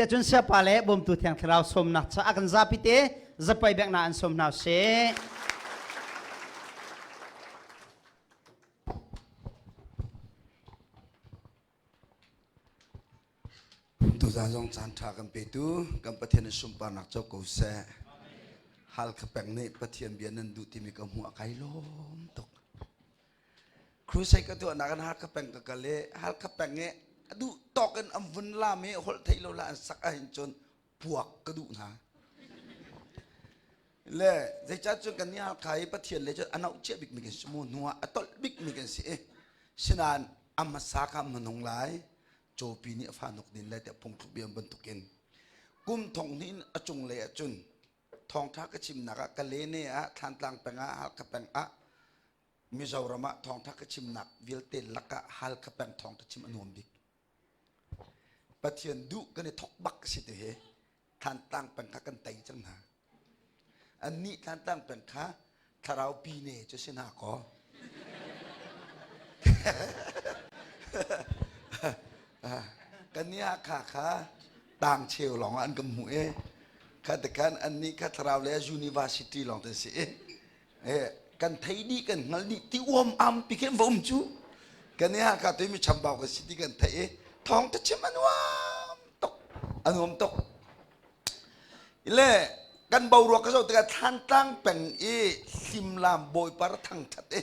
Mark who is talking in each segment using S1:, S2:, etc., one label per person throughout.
S1: Siacun siapa le bawmtu thiang thlarau sawmnak ca a kan zapi te zapai bek na an sawm hna sih.
S2: Tuzaan zong caan ṭha kan petu kan Pathian in sunparnak co ko seh. Halkha peng nih Pathian bia nan duh timi ka hmuh a kai lawm tuk. Crusade ka tuahnak in Halkha peng ka kal i Halkha peng i a duh tawk in an vun lam i holh theih lo la an sak ahhin cun puak ka duh hna. Le zeicah cun kan nih Halkha i Pathian le cun a nauh cia bikmi kan si mu hnu ah a tolh bikmi kan si i sinain a hmasa kha hmanung lai cawpi nih a fa nuk din lai tiah phungthluk bia bantukin kum thong hnih in a cunglei ahcun thawngṭha ka chimnak ah Kalene ah Thlantlang peng ah Halkha peng ah Mizoram ah thawngṭha ka chimnak vialte lakah Halkha peng thawngṭha chim a nuam bik. Pathian duh kan i thok bak si ti hi Thlantlang peng kha kan tei cang hna. Annih Thlantlang peng kha thlarau pi ne cu si hna kaw. Kan nih Hakha kha tang cheu lawng ah an kan hmuh i kha tikhan annih kha thlarau le university lawng te si i kan thei dih kan hngal dih ti uam am pi khin va um cu kan i Hakha tu mi chambau kan si ti kan theih i thawng te chim a nuam tuk a nuam tuk le kan boruak ka zoh tikah Thlantlang peng i hlimlam bawipa ra thangthat i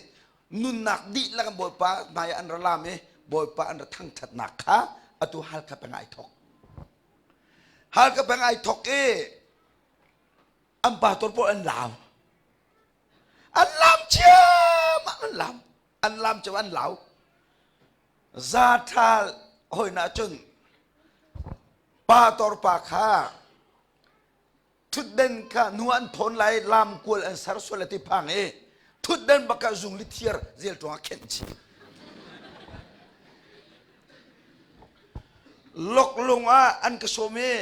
S2: nunnak dihlak in bawipa hmai an ra lam i bawipa an ra thangthatnak kha atu Halkha peng ai thok Halkha peng ai thok i an pastor pawl an lau an lam ciam an lam an lam ciam an lau za tha hoina cun pastor pa kha thutden kha nu an thawn lai lam kual an ser sual ti phang i thutden baka zung li thiar zel tuang khenh chi Loklung ah an ka sawm i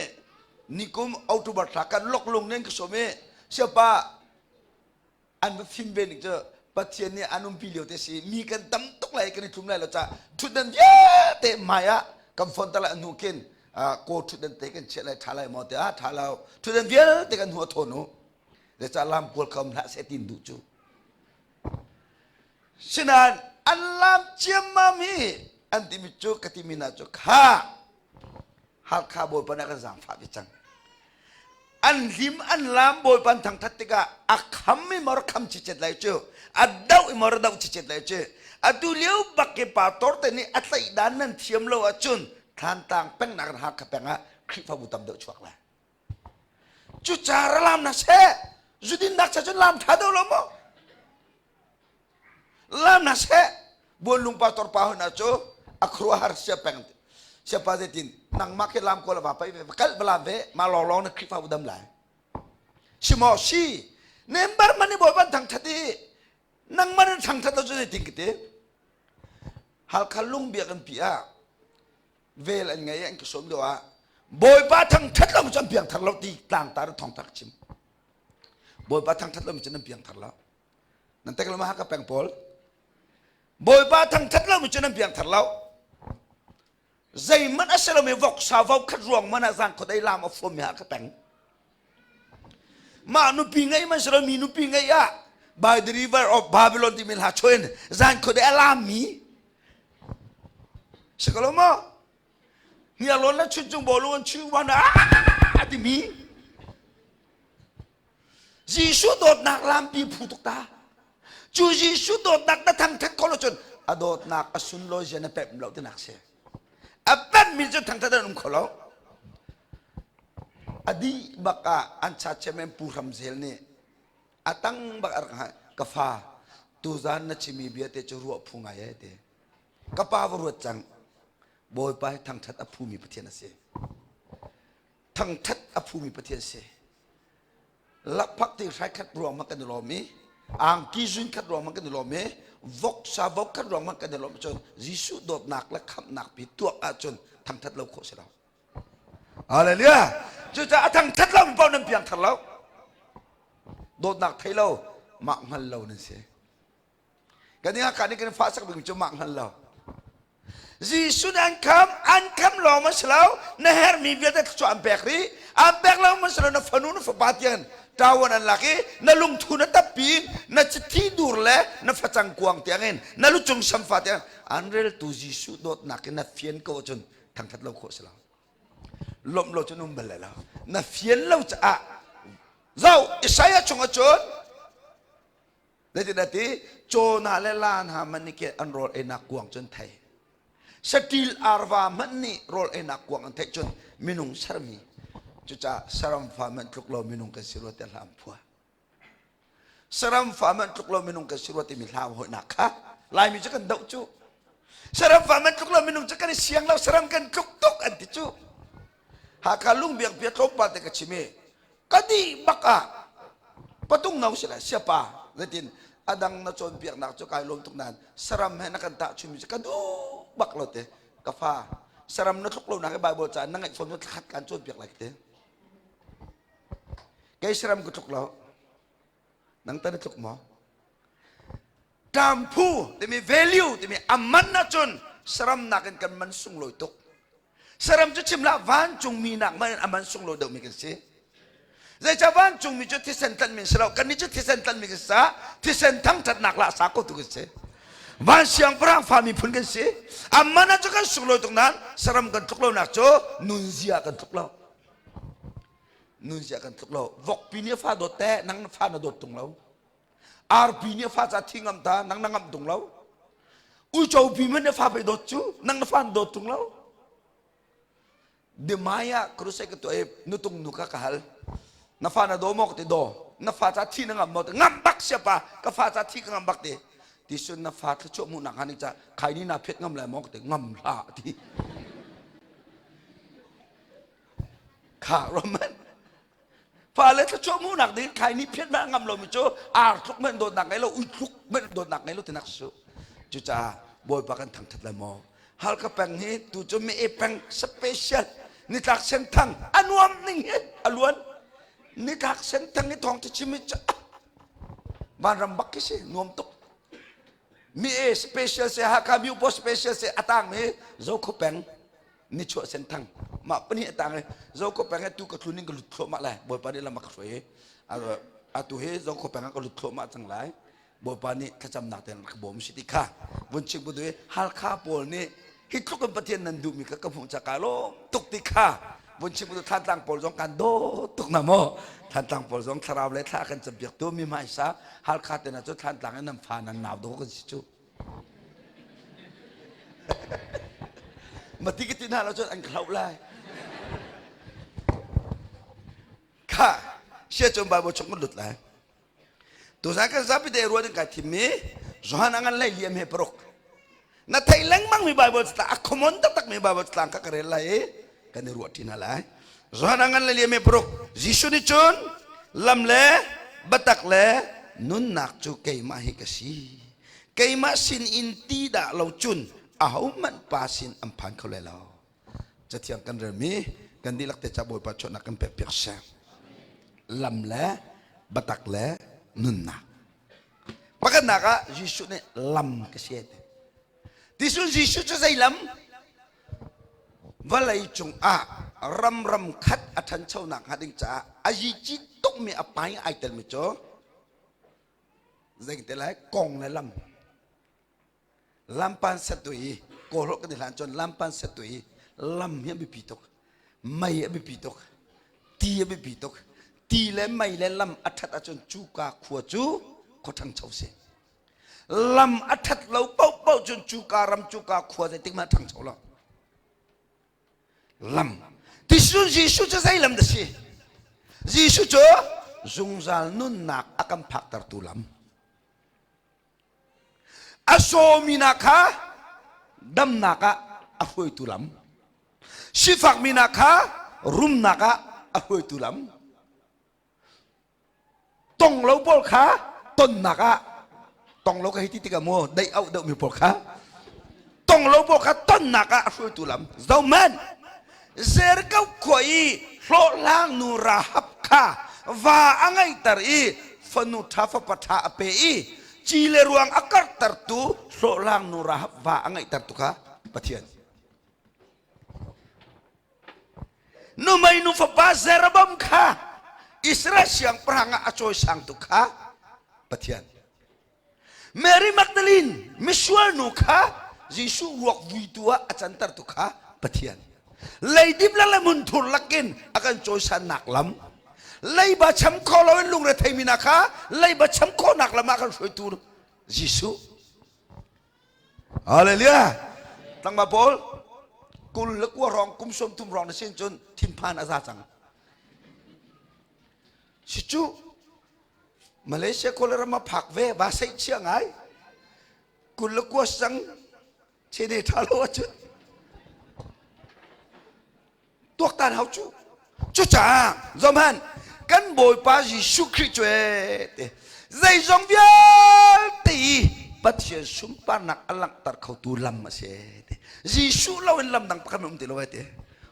S2: nikum October thla kan loklung nih an ka sawm i siapa an va fim ve ning cu Pathian nih an umpi lio te si mi kan tam tuk lai kan i tlum lai lo ca thutdan vialte hmai ah kan fon ta lai hnu khin ko thutdan te kan chiah lai tha lai maw te ah tha lo thutdan vialte kan hnu a thawn u le ca lam kual kham hlah se tin duh cu Sinain an lam ciammam hi an timi cu ka timi hna cu kha Halkha Bawipa nih a kan zaangfah ve cang. An hlim an lam Bawipa an thangthat tikah a kham i maw kham cicet lai cu a doh i maw doh cicet lai cu atu lio bak i pastor te nih a tlaih dan nan thiam lo ahcun Thlantlang pengnak in Hakha peng ah Khrihfabu tam deuh chuak lai. Cucaah ra lam na seh zudinnak cha cun lam tha deuh lo maw? Lam na seh buanlung pastor pa hona cu a khuaruahhar sia peng siapa zeitin nangmah khi lam kawl va pai ve va kal va lam ve ma lawng lawng na Khrihfabu dam lai si maw si nembar man i bawi ban thang that i nangmah nan thang that lo cu zeitin ka ti Halkha lung biakinn pi ah vel an ngei an ka sawm lio ah Bawipa thangthat lo cu an piangthar lo ti tlangtar thawngtha ka chim Bawipa thangthat lo cu nan piangthar lo nan tek lo ma ka peng pawl Bawipa thangthat lo cu nan piangthar lo zeihmanh a si lomi voksa vo khat ruang man ah zang khuadei lam a fuam mi ha ka peng mah nupi ngei man si lo mi nupi ngei ah by the river of Babylon timi hla chuin zan khuadei a lam mi si ko lo maw hniarlawn le chuncung bawlung an chu wan a timi Jesuh dawtnak lampi phu tuk ta cu Jesuh dawtnak na thangthat ko lo cun a dawtnak a sunlawi zia na pemh lo tinak si a pemhmi cu thangthat an um kho lo a dih bak ah an cha chairman Pu Hram Zel nih a tang bak a rak ka fa tuzan na chimi bia te cu ruah phu ngai e te ka pa va ruat cang bawipa hi thangthat a phumi pathian a si thangthat a phumi pathian si lakphak ti hrai khat ruang ma kan i lawm i angki zun khat ruang ma kan i lawm i voksa vok khat ruang ma kan i lawm cun Jesuh dawtnak le khamhnak pi tuak ahcun thangthat lo khawh si lo Hallelujah cucaah a thangthat lo mi paoh nan piangthar lo dawtnak thei lo mah hngal lo nan si kan i nih kan fah sak bik cu mah hngal lo. Jesuh nih an kham, an kham lawng ma si lo, na herhmi vialte thluachuah an pek rih. An pek lo ma si lo, na fanu na fapa tiang ṭawan an lak i na lungthu na tappi in na chiti dur le na facang kuang tiangin na lucung samfa tiang an reltu Jesuh dawtnak in na fian ko ahcun thangṭhat lo khawh si lo. Lawmh lo cun um bal lai lo. Na fian lo caah zoh Isaiah chungah cun Zeitindah ti caw hna le la hna hmanh nih khin an rawl einak kuang cu an thei. Saṭil arva hmanh nih rawl einak kuang an theih cun minung sermi cucaah saram fa hmanh tluk lo minung kan si rua tiah hla an phuah. Saram fa hmanh tluk lo minung kan si rua timi hla hawinak kha Laimi cu kan doh cu. Saram fa hmanh tluk lo minung cu kan i siang lo saram kan tluk tuk an ti cu. Hakha lungbiak bia tlawmpal te ka chim i ka dih bak ah patung no si le siapa zeitin adang na cawnpiaknak cu kai lawm tuk nain saram he na kan tahchunmi cu ka duh bak lo te ka fa saram na tluk lo nak i Bible ca na ngaih fawn khat kan cawnpiak lai te kei saram ka tluk lo nang ta na tluk maw Ṭamphu timi value timi a man ahcun saram nakin kan man sunglawi tuk. Saram cu chim hlah vancungmi nak man in a man sunglawi deuhmi kan si. Zeicah vancungmi cu thisen tlanhmi si lo, kannih cu thisen tlanhmi kan si caah thisen thangṭhatnak lah sa ko tu kan si. Van siangpahrang fa miphun kan si. A man ah cu kan sunglawi tuk nain saram kan tluk lonak cu nunzia kan tluk lo. Nunzia kan tluk lo. Vokpi nih a fa dawt te, nang na fa na dawt tung lo. Arpi nih a fa ca thi ngam ta nang na ngamh tung lo. Uico pi man na fa pei dawt cu nang na fa na dawt tung lo. Demaya crusade ka tuah i nutung nu ka ka hal. Na fa na daw maw ka ti daw. Na fa ca thi na ngam maw ti ngam bak siapa ka fa ca thi ka ngam bak ti. Ti sun na fa thluachuah mu nak han ca khai ni na phet ngam lai maw ka ti ngam hlah ti. Kha Roman Fale thluachuah hmuhnak ding thlai nih phiat hmanh a ngam lomi cu ar tluk hmanh dawtnak ngei lo ui tluk hmanh dawtnak ngei lo tinak si. Cucaah Bawipa kan thangthat lai maw? Halkha peng hi tu cu mi e peng special nitlak senthang a nuam ning hi a luan nitlak senthang i thawng chim hi vanram bak khi si nuam tuk mi e special se Hakha Myopo special se atang mi Zokho peng nichuah senthang mah pahnih a tang i zokho peng he tu ka thlun in ka lut thluahmah lai bawipa nih lam a ka hruai i atu hi zokho peng ah ka lut thluahmah cang lai bawipa nih thlacamnak te ka bawm si ti kha vun chim bu i Halkha pawl nih hi tluk in Pathian nan duhmi kha ka hmuh ca ka lawm tuk ti kha vun chim bu Thantlang pawl zong kan daw tuk na maw Thantlang pawl zong thlarau le thla kan campiak tu mi hmaisa Halkha te na cu Thantlang in nan fa nan nau do kan si cu Mati ka ti hna lo cun an ka hloh lai. Kha sia cun Bible chung kan lut lai. Tuzan kan zapi te ruan in kai thimmi Johan a ngan lei liam he paruk. Na thei lengmang mi Bible catlang a common taktak mi Bible catlang kha ka rel lai i kan i ruah ṭi hna lai. Johan a ngan lei liam he paruk. Jesuh nih cun lam le biatak le nunnak cu keimah hi ka si. Keimah sin in ti dah lo cun ahohmanh pa sin an phan kho lai lo. Cathiang kan relmi kan dihlak te ca Bawipa chuahnak kan pek piak seh. Lam le biatak le nunnak. Pakhatnak ah Jesuh nih lam ka si ti. Tisun Jesuh cu zei lam? Vawlei cungah ram ram khat a ṭhanchonak hnga ding caah a yici tukmi a pai ai telmi cu Zeite lai kong le lam lampan set tu i kawlholh kan i hlan cun lampan set tu i lam hi a biapi tuk mei a biapi tuk ti a biapi tuk ti le mei le lam a ṭhat ahcun cuka khua cu khua ṭhangcho si lam a ṭhat lo paohpaoh cun cuka ram cuka khua zeitik hmanh a ṭhangcho lo Lam. Tisun Jesuh cu zei lam dah si? Jesuh cu zungzal nunnak a kan phaktertu lam. A sawmi hna kha damnak ah a hruaitu lam. Sifakmi hna kha rumnak ah a hruaitu lam. Tong lo pawl kha tonnak ah tong lo ka hei ti tikah mu deih auh deuhmi pawl kha tong lo pawl kha tonnak ah a hruaitu lam zohmanh Jericho khua i hlawhhlang nu Rahab kha va a ngeihter i fanu ṭha fapa ṭha a pe i ci le ruang a karhtertu hlawhhlang nu Rahab va a ngeihtertu kha. Pathian. Numei nu fapa Jeroboam kha Israel siangpahrang ah a cawisangtu kha Pathian. Mary Magdalene misual nu kha Jesuh ruak vuitu ah a cantertu kha Pathian. Leidip le hmunthur lakin a kan cawisannak lam leiba cham kho loin lungre theimi hna kha leiba cham khawhnak lam ah kan hruaitu Jesuh. Hallelujah. Tlangval pawl 29 rong kum 30 rong na sin cun thinphan a za cang. Si cu Malaysia Kawlram ah phak ve va seih chia ngai 29 sang chene tha lo ahcun tuaktan hau cu cucaah zohhmanh kan Bawipa Jesuh Khrih cu te zeizong vialte i Pathian sunparnak a langhter khotu lam a si te Jesuh lo in lam dang pakhat um ti lo te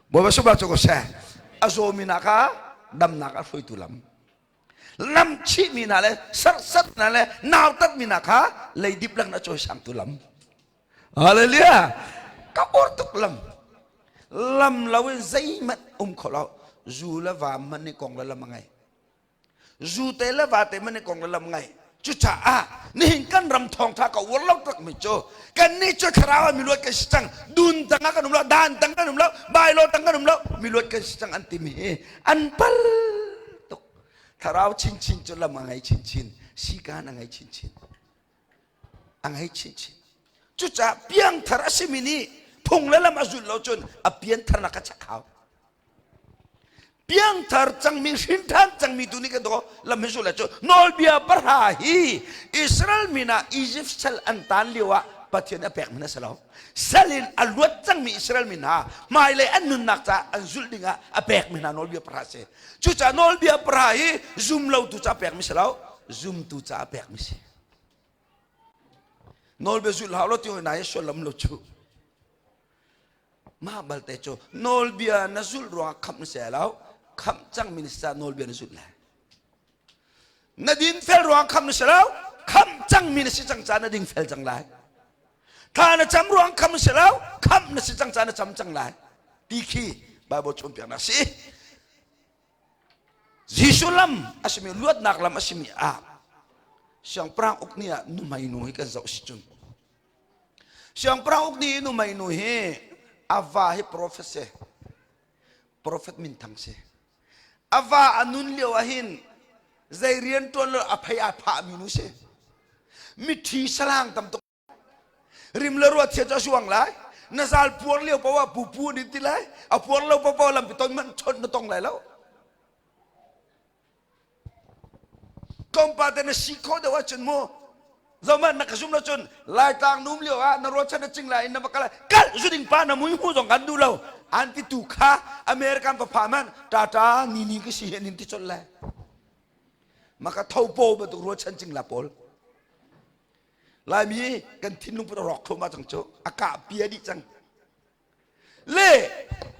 S2: Bawipa sunpar cu ko seh a zawmi hna kha damnak a hruaitu lam lam chihmi hna le serhsat hna le nautatmi hna kha leidip lang na cawisangtu lam Hallelujah! Ka or tuk lam. Lam lo in zeihmanh um kho lo. Zu le va man ni kong le lam a ngei. Zu te le va te man ni kong le lam ngei. Cucaah nihin kan ram thawngtha ka uar lo tak mi cu kan nih cu thlarau ah miluat kan si cang dun tang ah kan um lo dan tang kan um lo bailo tang kan um lo miluat kan si cang an timi hi an pal tuk thlarau chinchin cu lam a ngei chinchin sikan a ngei chinchin a ngei chinchin cucaah piangthar a simi nih phung le lam a zulh lo cun a piantharnak a chak hau piangthar cangmi hrinthan cangmi tu nih kan daw lam hi zulh cu nawlbia pahra hi Israel min ah Egypt sal an tan lio ah Pathian a pek min a si lo sal in a luat cangmi Israel mi hna hmailei an nunnak caah an zulh ding ah a pek mi hna nawlbia pahra si cucaah nawlbia pahra hi zum lo tu ca pek mi si lo zumtu caah pek mi si Nawlbia zulh hau lo ti hoi na i sullam lo cu. Mah balte cu nawlbia na zulh ruangah khamh na si lo, khamh cangmi na si caah nawlbia na zulh lai. Na dinfel ruangah khamh na si lo, khamh cangmi na si cang caah na dingfel cang lai. Thla na cam ruang khamh na si lo, khamh na si cang caah na cam cang lai. Ti khi Bible cawnpiaknak si. Jesuh lam a simi luatnak lam a simi ah siangpahrang uk ni ah nuhmei nu hi kan zoh si cun siangpahrang uk ni i nuhmei nu hi a va hi prophet si prophet minthang si a va a nun lio ah hin zei rian ṭuan lo a phei a phah mi nu si mithi salang tam tuk Rim le ruat chia cu a suang lai. Na zal puar lio paoh ah pupu an in ti lai. A puar lo paoh lampi ton hmanh chawnh na tong lai lo. Tlawmpal te na si khawh deuh ahcun mu zohmanh na ka zum lo cun Laitlang num lio ah na ruachan na cing lai in na va kal kal zuding pa na mui hmu zong kan duh lo an ti tu kha American papa man tata ni ni ka si an in ti colh lai maka thopo bantuk ruachan cing la pawl Laimi kan thinlung put a rawk thluahmah cang cu a kah pia dih cang le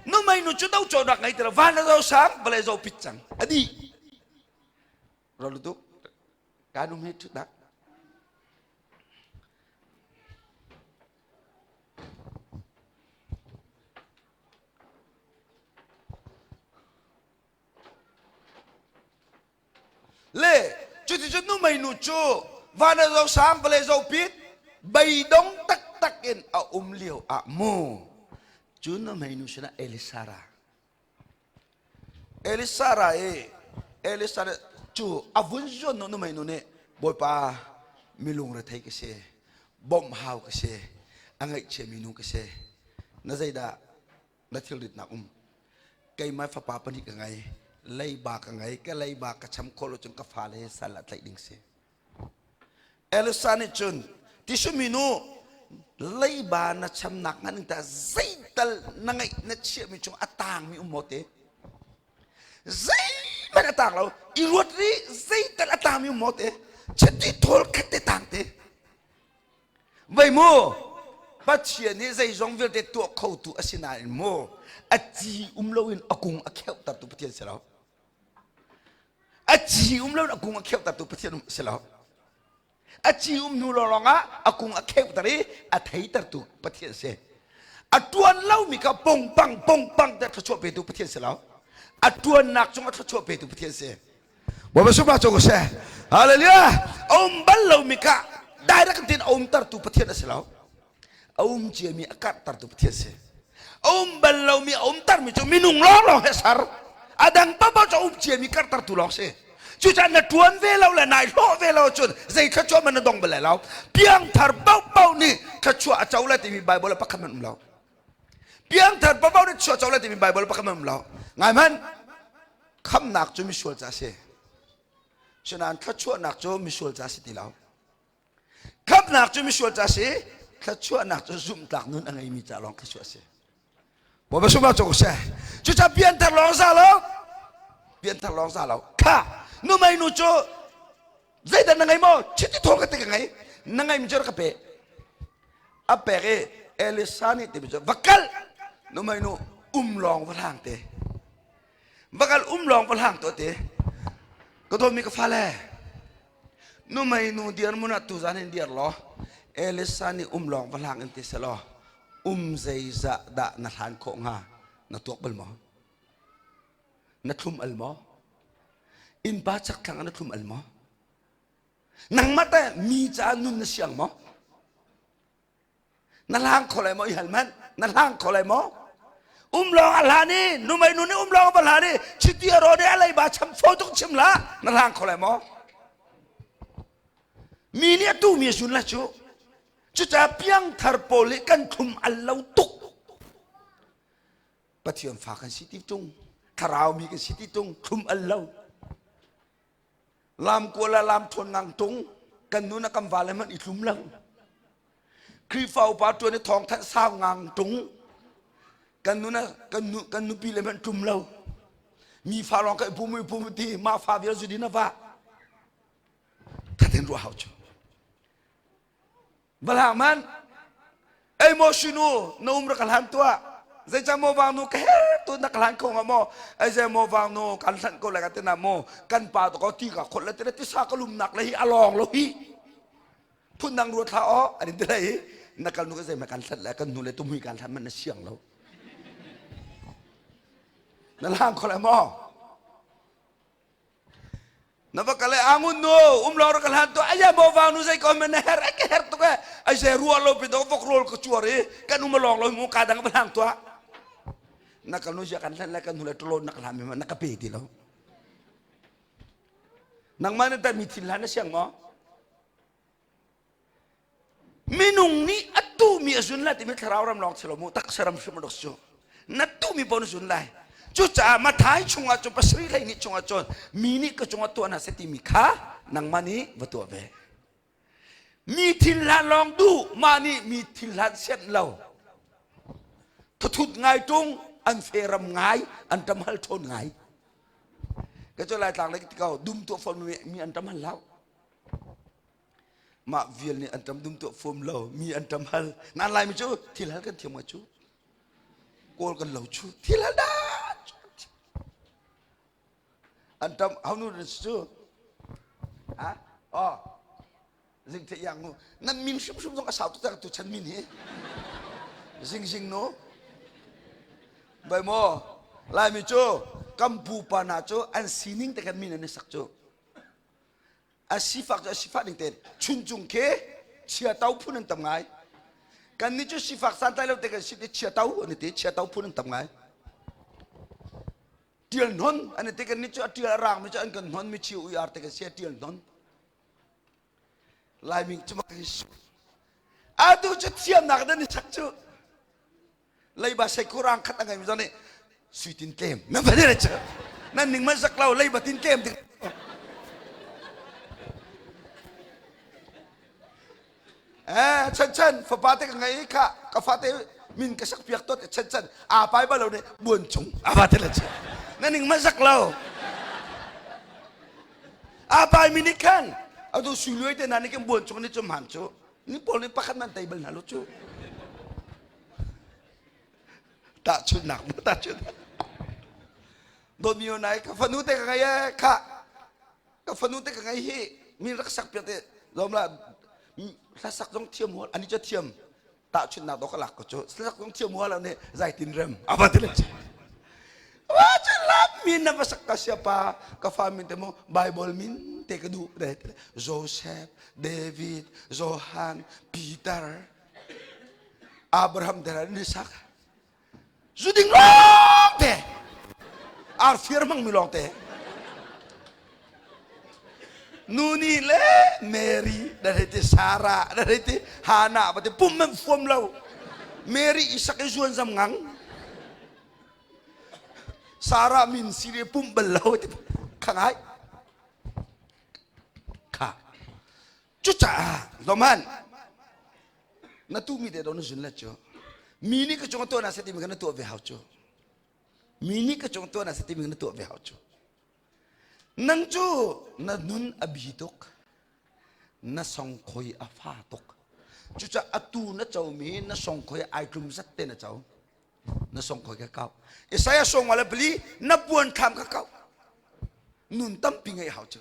S2: numei nu cu do cawnak ngei ti lo van a zo sang vawlei zo pit cang a dih rolu tuk ka num he thutnak Le cuticun numei nu cu van a zo sang vawlei zo pit beidong taktak in a um lio ah mu cu numei nu sinah Elisara Elisara i Elisara cu a vun zuan nu numei nu nih Bawipa milung rethei ka si bawmh hau ka si a ngaihchia mi nu ka si na zeidah na thilritnak um keimah fapa pahnih ka ngei leiba ka ngei ka leiba ka cham khawh lo cun ka fale he sal ah tlaih ding si Elisa nih cun tisumi nu leiba na chamnak ngan ta zeital na ngeih na chiahmi chung a tangmi um maw te zeihmanh a tang lo i ruat ri zeital a tangmi um maw te chiti thawl khat te tang te Vei mu, Pathian nih zeizong vialte tuah khotu a si nain mu, a ci um loin a kung a kheuhtertu Pathian si lo. A ci um loin a kung a kheuhtertu Pathian si lo. A ci um hnu lawng ah a kung a kheuhter i a theitertu Pathian si. A ṭuan lomi kha pongpang pongpang te thluachuah petu Pathian si lo. A ṭuannak cungah thluachuah petu Pathian si. Bawipa sungah cu ko seh. Hallelujah. A um bal lomi kha direct in a umtertu Pathian a si lo. A um ciami a karhtertu Pathian si. A um bal lomi a umtermi cu minung lawnglawng he ser. A dang paohpaoh cu a um ciami karhtertu lawng si. Cucaah na ṭuan ve lo le nai hlawh ve lo cun zei thluachuah man na dong bal lai lo. Piangthar paohpaoh nih thluachuah a co lai timi Baibal ah pakhat hmanh um lo. Piangthar paohpaoh nih thluachuah a co lai timi Baibal ah pakhat hmanh um lo. Ngai hmanh, khamnak cu misual ca a si. Sinain thluachuahnak cu misual ca a si ti lo. Khamnak cu misual ca a si. Thluachuahnak cu zumhtlak nun a ngeimi ca lawng thluachuah a si. Bawipa sungah cu seh. Cucaah pianthar lawng za lo. Pianthar lawng za lo. Kha numei nu cu zeidah na ngei maw? Chiti thaw ka ti ka ngei. Na ngei mi cu ka pe. A pek i Elisa nih timi cu va kal. Numei nu um lawng va hlang te. Va kal um lawng va hlang to te. Ka dawtmi ka fale. Numei nu dirhmun ah tuzan hin dir law Elisa nih um lawng va hlang in ti selaw um zeizah dah na hlan khawh hnga na tuak bal maw? Na thlum al maw? Innpa chakthlang ah na thlum al maw? Nangmah teh mi caah nun na siang maw? Na hlang kho lai maw i hal hmanh? Na hlang kho lai maw? Um lawng a hlan i numei nu nih um lawng va hlan i chiti a rawn i a leiba cham fawi tuk chim la na hlang kho lai maw? Mi nih a tu mi a sun la cu. Cucaah piangthar pawl hi kan thlum al lo tuk. Pathian fa kan si ti tung, thlarau mi kan si ti tung, thlum al lo. Lam kuala lam thawn ngang tung, kan nu na kan vale hmanh i tlum lo. Khrihfa upa ṭuan i thawng thanh sau ngang tung, kan nu na kan nu kan nupi le hmanh tlum lo. Mi fa lawng kai pum i pum ti ma fa vial zu din a va. Thaten ruah hau cu. Valang man ei maw sinu na um rak hlan tuah zeicah maw vang nu ka her tu na ka hlan kho nga maw ai zei maw vang nu kan hlanh ko lai ka tina maw kan pa to ko ti ka khot le tina tisa ka lum nak le hi along lo hi phun dang ruat thla o ani te lai na kal nu ka zei ma kan hlat le kan nu le tumhui kan hlan man na siang lo na lang kho lai maw Na va kal angun nu um lo ra ka hlan to aya mo wang nu zei ko men her ai ka her tuk e ai se ruwa lo pi do vok rol ka chuar i kan um long lo mu ka dang ba hlang tua na kal nu sia kan hlan le kan nu le tlo na ka hlan mi na ka pe ti lo nangmah na ta mi thil hlan na siang maw Minung nih a tuhmi a zun lai timi thlarau ram lawng si lo mu taksa ram hrim a cu na tuhmi paoh na zun lai cucaah Mathai chungah cun pasarih hlei nih chungah cun mi nih ka cungah tuah hna seh timi kha nangmah nih va tuah ve mi thil hlan lawng duh mah nih mi thil hlan sianh lo thuthut ngai tung an feram ngai an ṭam hal ṭhawn ngai ka cu lai tlang le ti ko dum tuah fawn mi an ṭam hal lo Mah vial nih an ṭam dum tuah fum lo mi an ṭam hal nan laimi cu thil hal kan thiam ngai cu kawl kan lo cu thil hal dah an ṭam how nu cu ha oh zing the yang nu nan min hrimhrim zong a sau tuk tu chan min hi zing zing nu bai maw laimi cu kan pupa hna cu an sining te kan min an i sak cu A sifak cu a sifah ning tein chuncung khi chiato phun an tam ngai. Kan nih cu sifak santlai lo te kan si ti chiato an ti chiato phun an tam ngai. Tial hnon an ti kan nih cu a tial a rang mi cu an kan hnon mi chi ui ar te kan si a tial hnon. Laimi cu mak Atu cu thiamnak dan i chak cu leiba seikurang khat a ngei mi zong nih sui tin tlem nan va dire cu nan ning man zak lo leiba tin tlem ding eh chan chan fapa te ka ngei kha ka fa te min ka sak piak tot chan chan a pai ba lo ne buan chung a va te la chu nan ning man zak lo a pai mi nih khan atu sui luai te na ni kan buan chung ni chum han chu ni pawl nih pakhat man tei bal hna lo cu tahchunhnak mu tahchunh dawtmi nai ka fanu te ka ngei e kha ka fanu te ka ngei hi mi rak sak piak te lom la hla sak zong thiam hol ani cu thiam. Tahchunhnak dawh ka lak ko cu. Sak zong thiam hua lo nih zaitin rem ava ti le. Wa cu lam min na va sak ka sia pa ka fa min te mo Bible min te ka duh de Joseph, David, Johan, Peter, Abraham te ni sak. Zuding lawng te arfir hmangmi lawng te nu nih le Mary na hei ti Sarah na hei ti Hannah ba ti pum man fuam lo Mary isak i zuan zam ngang Sarah min si le pum bal lo ti khangai kha cucaah zoman na tuhmi te do na zun le cu mi nih ka cung tuah na se timi kha na tuah ve hau cu mi nih ka cung tuah na se timi kha na tuah ve hau cu nang cu na nun a bi tuk na songkhoi a fa tuk cucaah atu na comi na songkhoi ai tlum zat te na co na songkhoi ka kau Isaiah song le pali na puan thlam ka kau nun tampi ngei hau cu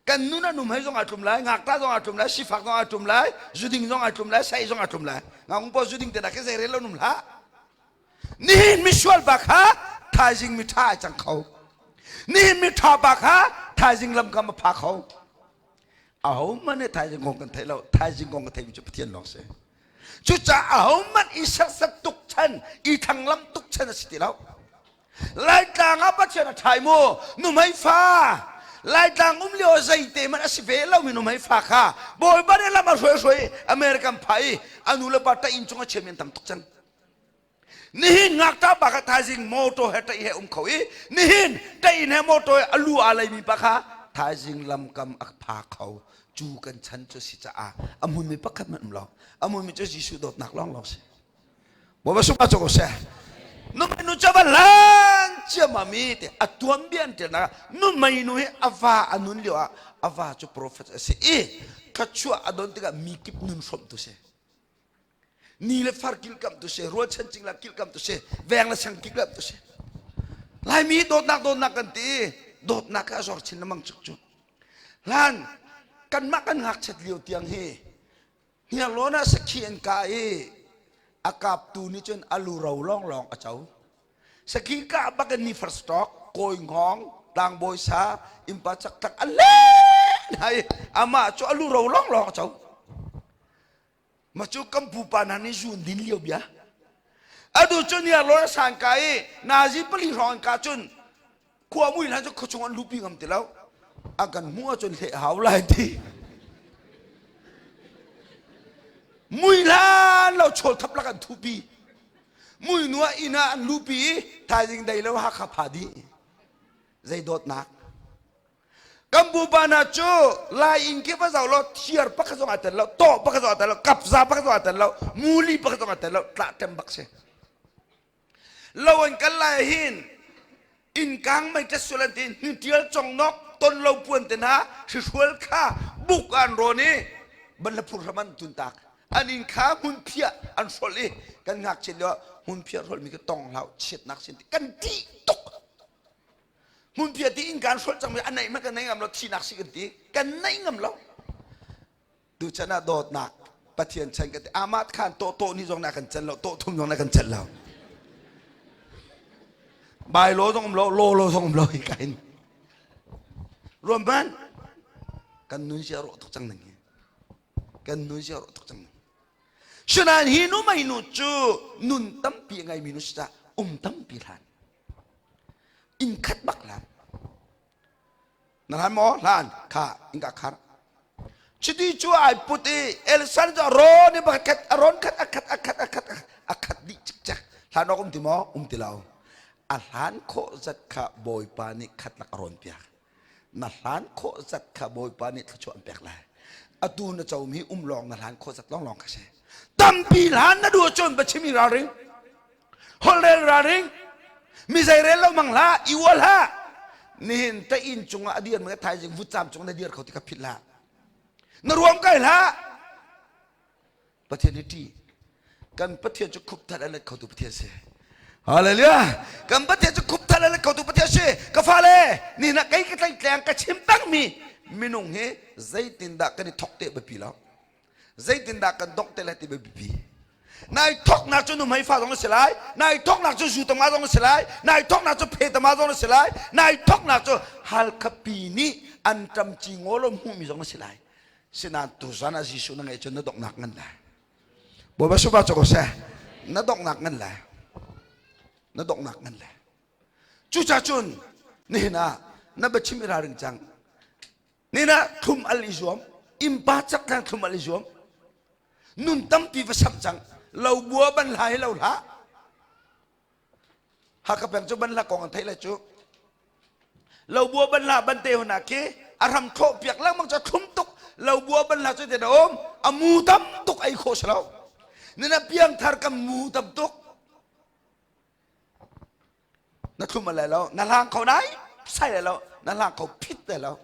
S2: Kan nun a num hei zong aa tlum lai, ngakta zong aa tlum lai, sifak zong aa tlum lai, zuding zong aa tlum lai, sai zong aa tlum lai. Ngakung pawl zuding te dah khi zei rel lo num hlah. Nihin misual pa kha thaizing mi ṭha ai cang kho. Nihin mi ṭha pa kha thaizing lam kam a pha kho. Ahohmanh nih thaizing kong kan theih lo. Thaizing kong ka theimi cu Pathian lawng si. Cucaah ahohmanh i serhsat tuk chan, i thlanglam tuk chan a si ti lo. Laitlang ah Pathian a ṭhai mu nuhmei fa Laitlang um lio zeite hmanh a si ve lomi nuhmei fa kha Bawipa nih lam a hruai hruai American pha i a nu le pa ṭah inn cung a chiami an tam tuk cang. Nihin ngakṭah pa kha thaizing motor he ṭah he um kho i nihin ṭah inn he motor he a lu aa leimi pa kha thaizing lamkam a pha kho cu kan chan cu si caah a hmunmi pakhat hmanh um lo a hmunmi cu Jesuh dawtnak lawnglawng si. Bawipa sungah cu ko seh. Numei nu cu va lan ciammam i ti a tuanbia an ṭialnak ah numei nu hi a va a nun lio ah a va cu prophet a si i thluachuah a don tikah mi kip nun hrawmtu si. Ni le far kilkamtu si, rualchan cingla kilkamtu si, veng le sang kilkamtu si. Laimi dawtnak dawtnak kan ti i dawtnak kha a zor chin lengmang cuk cu. Hlan kanmah kan ngakchiat lio tiang hi Hniarlawn ah sakhi an kah i a kaptu nih cun a luro lawnglawng a co. Sakhi kah bak in ni first talk, kawi hngawng, tlangbawi sa, innpa chaktlak a len hai amah cu a luro lawnglawng a co. Ma cu kan pupa hna nih zun din lio bia. Atu cu hniarlawn a san ka i nazi pali hrawng an kah cun khua mui hlan cu khuachung an lupi ngam ti lo a kan hmuh ahcun hleh hau lai ti mui hlan lo chawl thap lak an thupi mui nu ah inn ah an lupi i thaizing dei lo hakha pha dih zei dawtnak kan pupa hna cu lai inn khi va zoh law thiar pakhat zong aa tel lo tawh pakhat zong aa tel lo kapza pakhat zong aa tel lo muli pakhat zong aa tel lo tlah ṭem bak si Lo an kal lai hin innkang mei ṭet sual an ti hnitial congnok ton lo puan te hna hrihrual kha buk an rawn i ban le phur hram an tun tak an inn kha hmunphiah an hrolh i kan ngakchiat lio hmunphiah hrolh mi ka tong hlau chiatnak sin kan ṭih tuk hmunphiah ti inn kan hrolh cang mi a neih ma kan nei ngam lo thihnak si kan ti kan nei ngam lo Tuchan ah dawtnak Pathian chan kan ti amah khan tawh tawh ni zong na kan chan lo tawh thum zong na kan chan lo bai lo zong um lo lo lo zong um lo hi kain ruam ban kan nun sia ro tuk cang ning hi kan nun sia ro tuk cang ning Sinain hi nu mei nu cu nun tampi ngai mi nu si um tampi hlan inn khat bak hlan Na hlan maw? Hlan. Kha in ka khar. Chiti cu ai put i Elsan cu a rawn i pakhat khat a rawn khat a khat a khat a khat a khat dih cikcek. Hlan awk um ti maw? Um ti lo. A hlan khawh zat kha Bawipa nih khat lak a rawn piak. Na hlan khawh zat kha Bawipa nih thluachuah an pek lai. Atu na comi um lawng na hlan khawh zat lawnglawng kha si. Tampi hlan na duh ahcun va chim i ralring. Holhrel ralring mi zeirel lo mang hlah i ual hlah nihin ta inn cungah a dir mi thaizing vutcam cung na dir kho ti ka phit hlah na ruam kai hlah Pathian hi ṭih kan Pathian cu khup that a let khotu Pathian si Hallelujah kan Pathian cu khup that a let khotu Pathian si ka fale ni na kei ka tleitleng ka chim pengmi minung hi zeitindah kan i thok te biapi lo zeitindah kan dongh te lai ti biapi. Nai thoknak cu nuhmei fa zong na si lai. Nai thoknak cu zu tama zong na si lai. Nai thoknak cu phe tama zong na si lai. Nai thoknak cu Halkha pi nih an ṭam ci ngaw lo hmuhmi zong na si lai. Sinain tuzan ah Jesuh na ngeih cun na donghnak ngan lai. Bawipa supa cu ko seh. Na donghnak ngan lai. Na donghnak ngan lai. Cucacun cun nihin ah na biachim i ralring cang. Nihin ah thlum al i zuam. Innpa cak tlang thlum al i zuam. Nun tampi va samh cang. Lo bua ban hla hi lo hlah. Hakha peng cu ban hla kong an theih lai cu. Lo bua ban hla ban te huna khi a ram thlawh piak lengmang cu thlum tuk. Lo bua ban hla cu te da um. A mu tam tuk ei khawh si lo. Nina piangthar kan mu tam tuk. Na thlum lai lo na hlang kho nai sai lai lo na hlang kho phit lai lo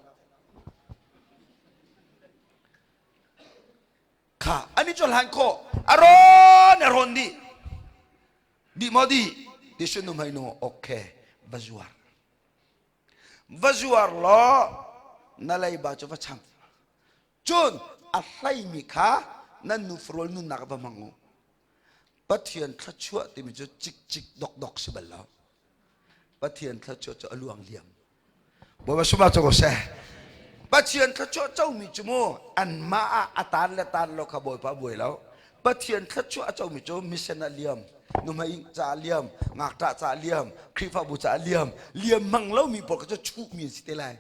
S2: kha ani cu hlan kho aron aron di di mo di ti sun nu nu okay va zuar va zuar law na leiba cu va chang cun a hleimi kha nan nu farul nunnak va hmang u Pathian thluachuah timi cu cikcik dokdok si bal lo. Pathian thluachuah cu a luang liam. Bawipa suma cu ko seh. Pathian thluachuah comi cu mu anmah ah a tan le tan lo kha Bawipa buai lo. Pathian thluachuah a comi cu mission a liam, nuhmei ca a liam, ngakṭah ca a liam, Khrihfabu ca a liam, liam hmang lomi pawl kha cu chuhmi an si te lai.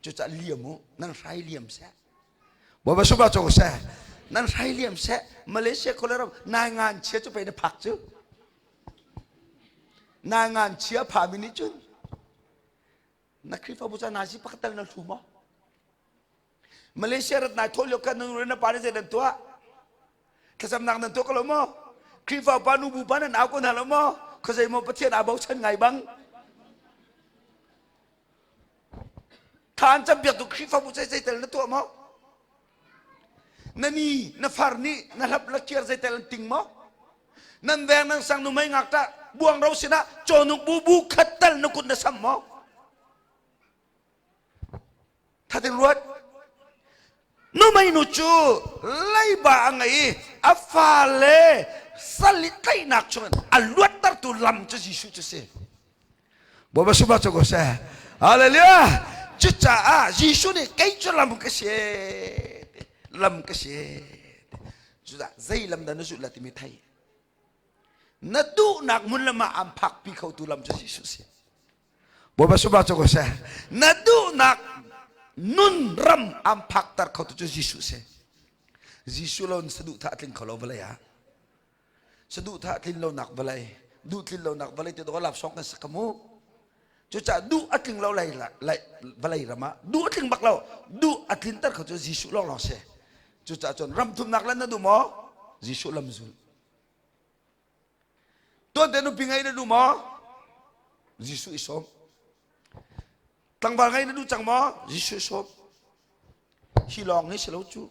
S2: Cucaah liam u, nan hrai liam seh. Bawipa sungah cu seh nan hrai liam seh Malaysia khuale ram nai ngan chia cu pei na phak cu nai ngan chia pha mi nih cun na Khrihfabu ca nai si pakhat tal na hlu maw Malaysia rat nai thaw lio kan nu na pa nih zei nan tuah thlacamnak nan tuah ko lo maw Khrihfa pa nu bu pa nan au ko hna lo maw khuazei maw Pathian aa bochan ngai bang Thla an campiaktu Khrihfabu zeitel na tuah maw? Na ni, na far nih na hlap la kiar zeitel an ting maw? Nan veng nan sang nu mei ngakṭah buangro sinah cawhnuk bu bu khat tal na kut na sam maw? Thatin ruat. Numei nu cu leiba a ngei i a fale sal i tlaihnak chungin a luattertu lam cu Jesuh cu si. Bawipa sungah cu ko seh. Hallelujah! Cucaah Jesuh nih kei cu lam ka si, lam ka si. Cucaah zei lam dah na zulh la timi thei. Na duhnak hmun lam ah aan phakpi khotu lam cu Jesuh si. Bawipa sungah cu ko seh. Na duhnak nun ram aan phakter khotu cu Jesuh si. Jesuh lo in saduhthah a tling kho lo vawlei ah. Saduhthah tlin lonak vawlei, duh tlin lonak vawlei te dawh lap song kan sak ka mu. Cucaah duh a tling lo lai, lai vawlei ram ah duh a tling bak lo. Duh a tlinter kho cu Jesuh lawnglawng si. Cucaah cun ram thumnak lan na duh maw? Jesuh lam zul. Tuante nupi ngei na duh maw? Jesuh i sawm. Tlangval ngei na duh cang maw? Jesuh i sawm. Hi lawng hi si lo cu.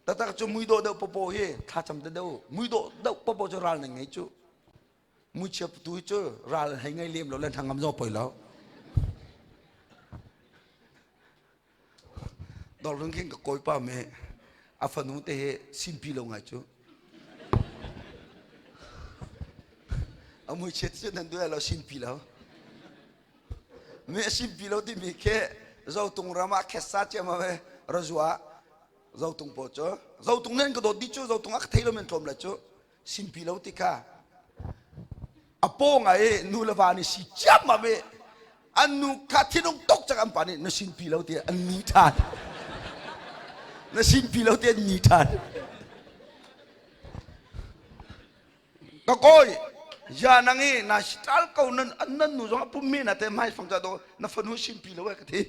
S2: Taktak cu muidawh deuh popo hi thlacam te deuh. Muidawh deuh popo cu ral nan ngei cu. Muichia tu hi cu ral hei ngei lem lo le hnangam zo poi lo. Dawrlung khin ka kawipa me a fanu te he simpi lo ngai cu. A mui chiat cu nan duh lo simpi lo. Mi a simpi lo timi khi zotung ram ah khessa cia ma ve razua zotung po cu zotung nan ka dawt di cu zotung a ka thei lo men tlawm lai cu simpi lo ti kha a paw ngai nu le va nih si ciammam i an nu kha thinung tuk cak an pa nih na sinpi lo ti an ni ṭhan na sinpi lo ti an ni ṭhan ka kawi ya nang i na sital ko nan an nan nu zong a pummi na te mai fang cha do na fanu sinpi lo ka thi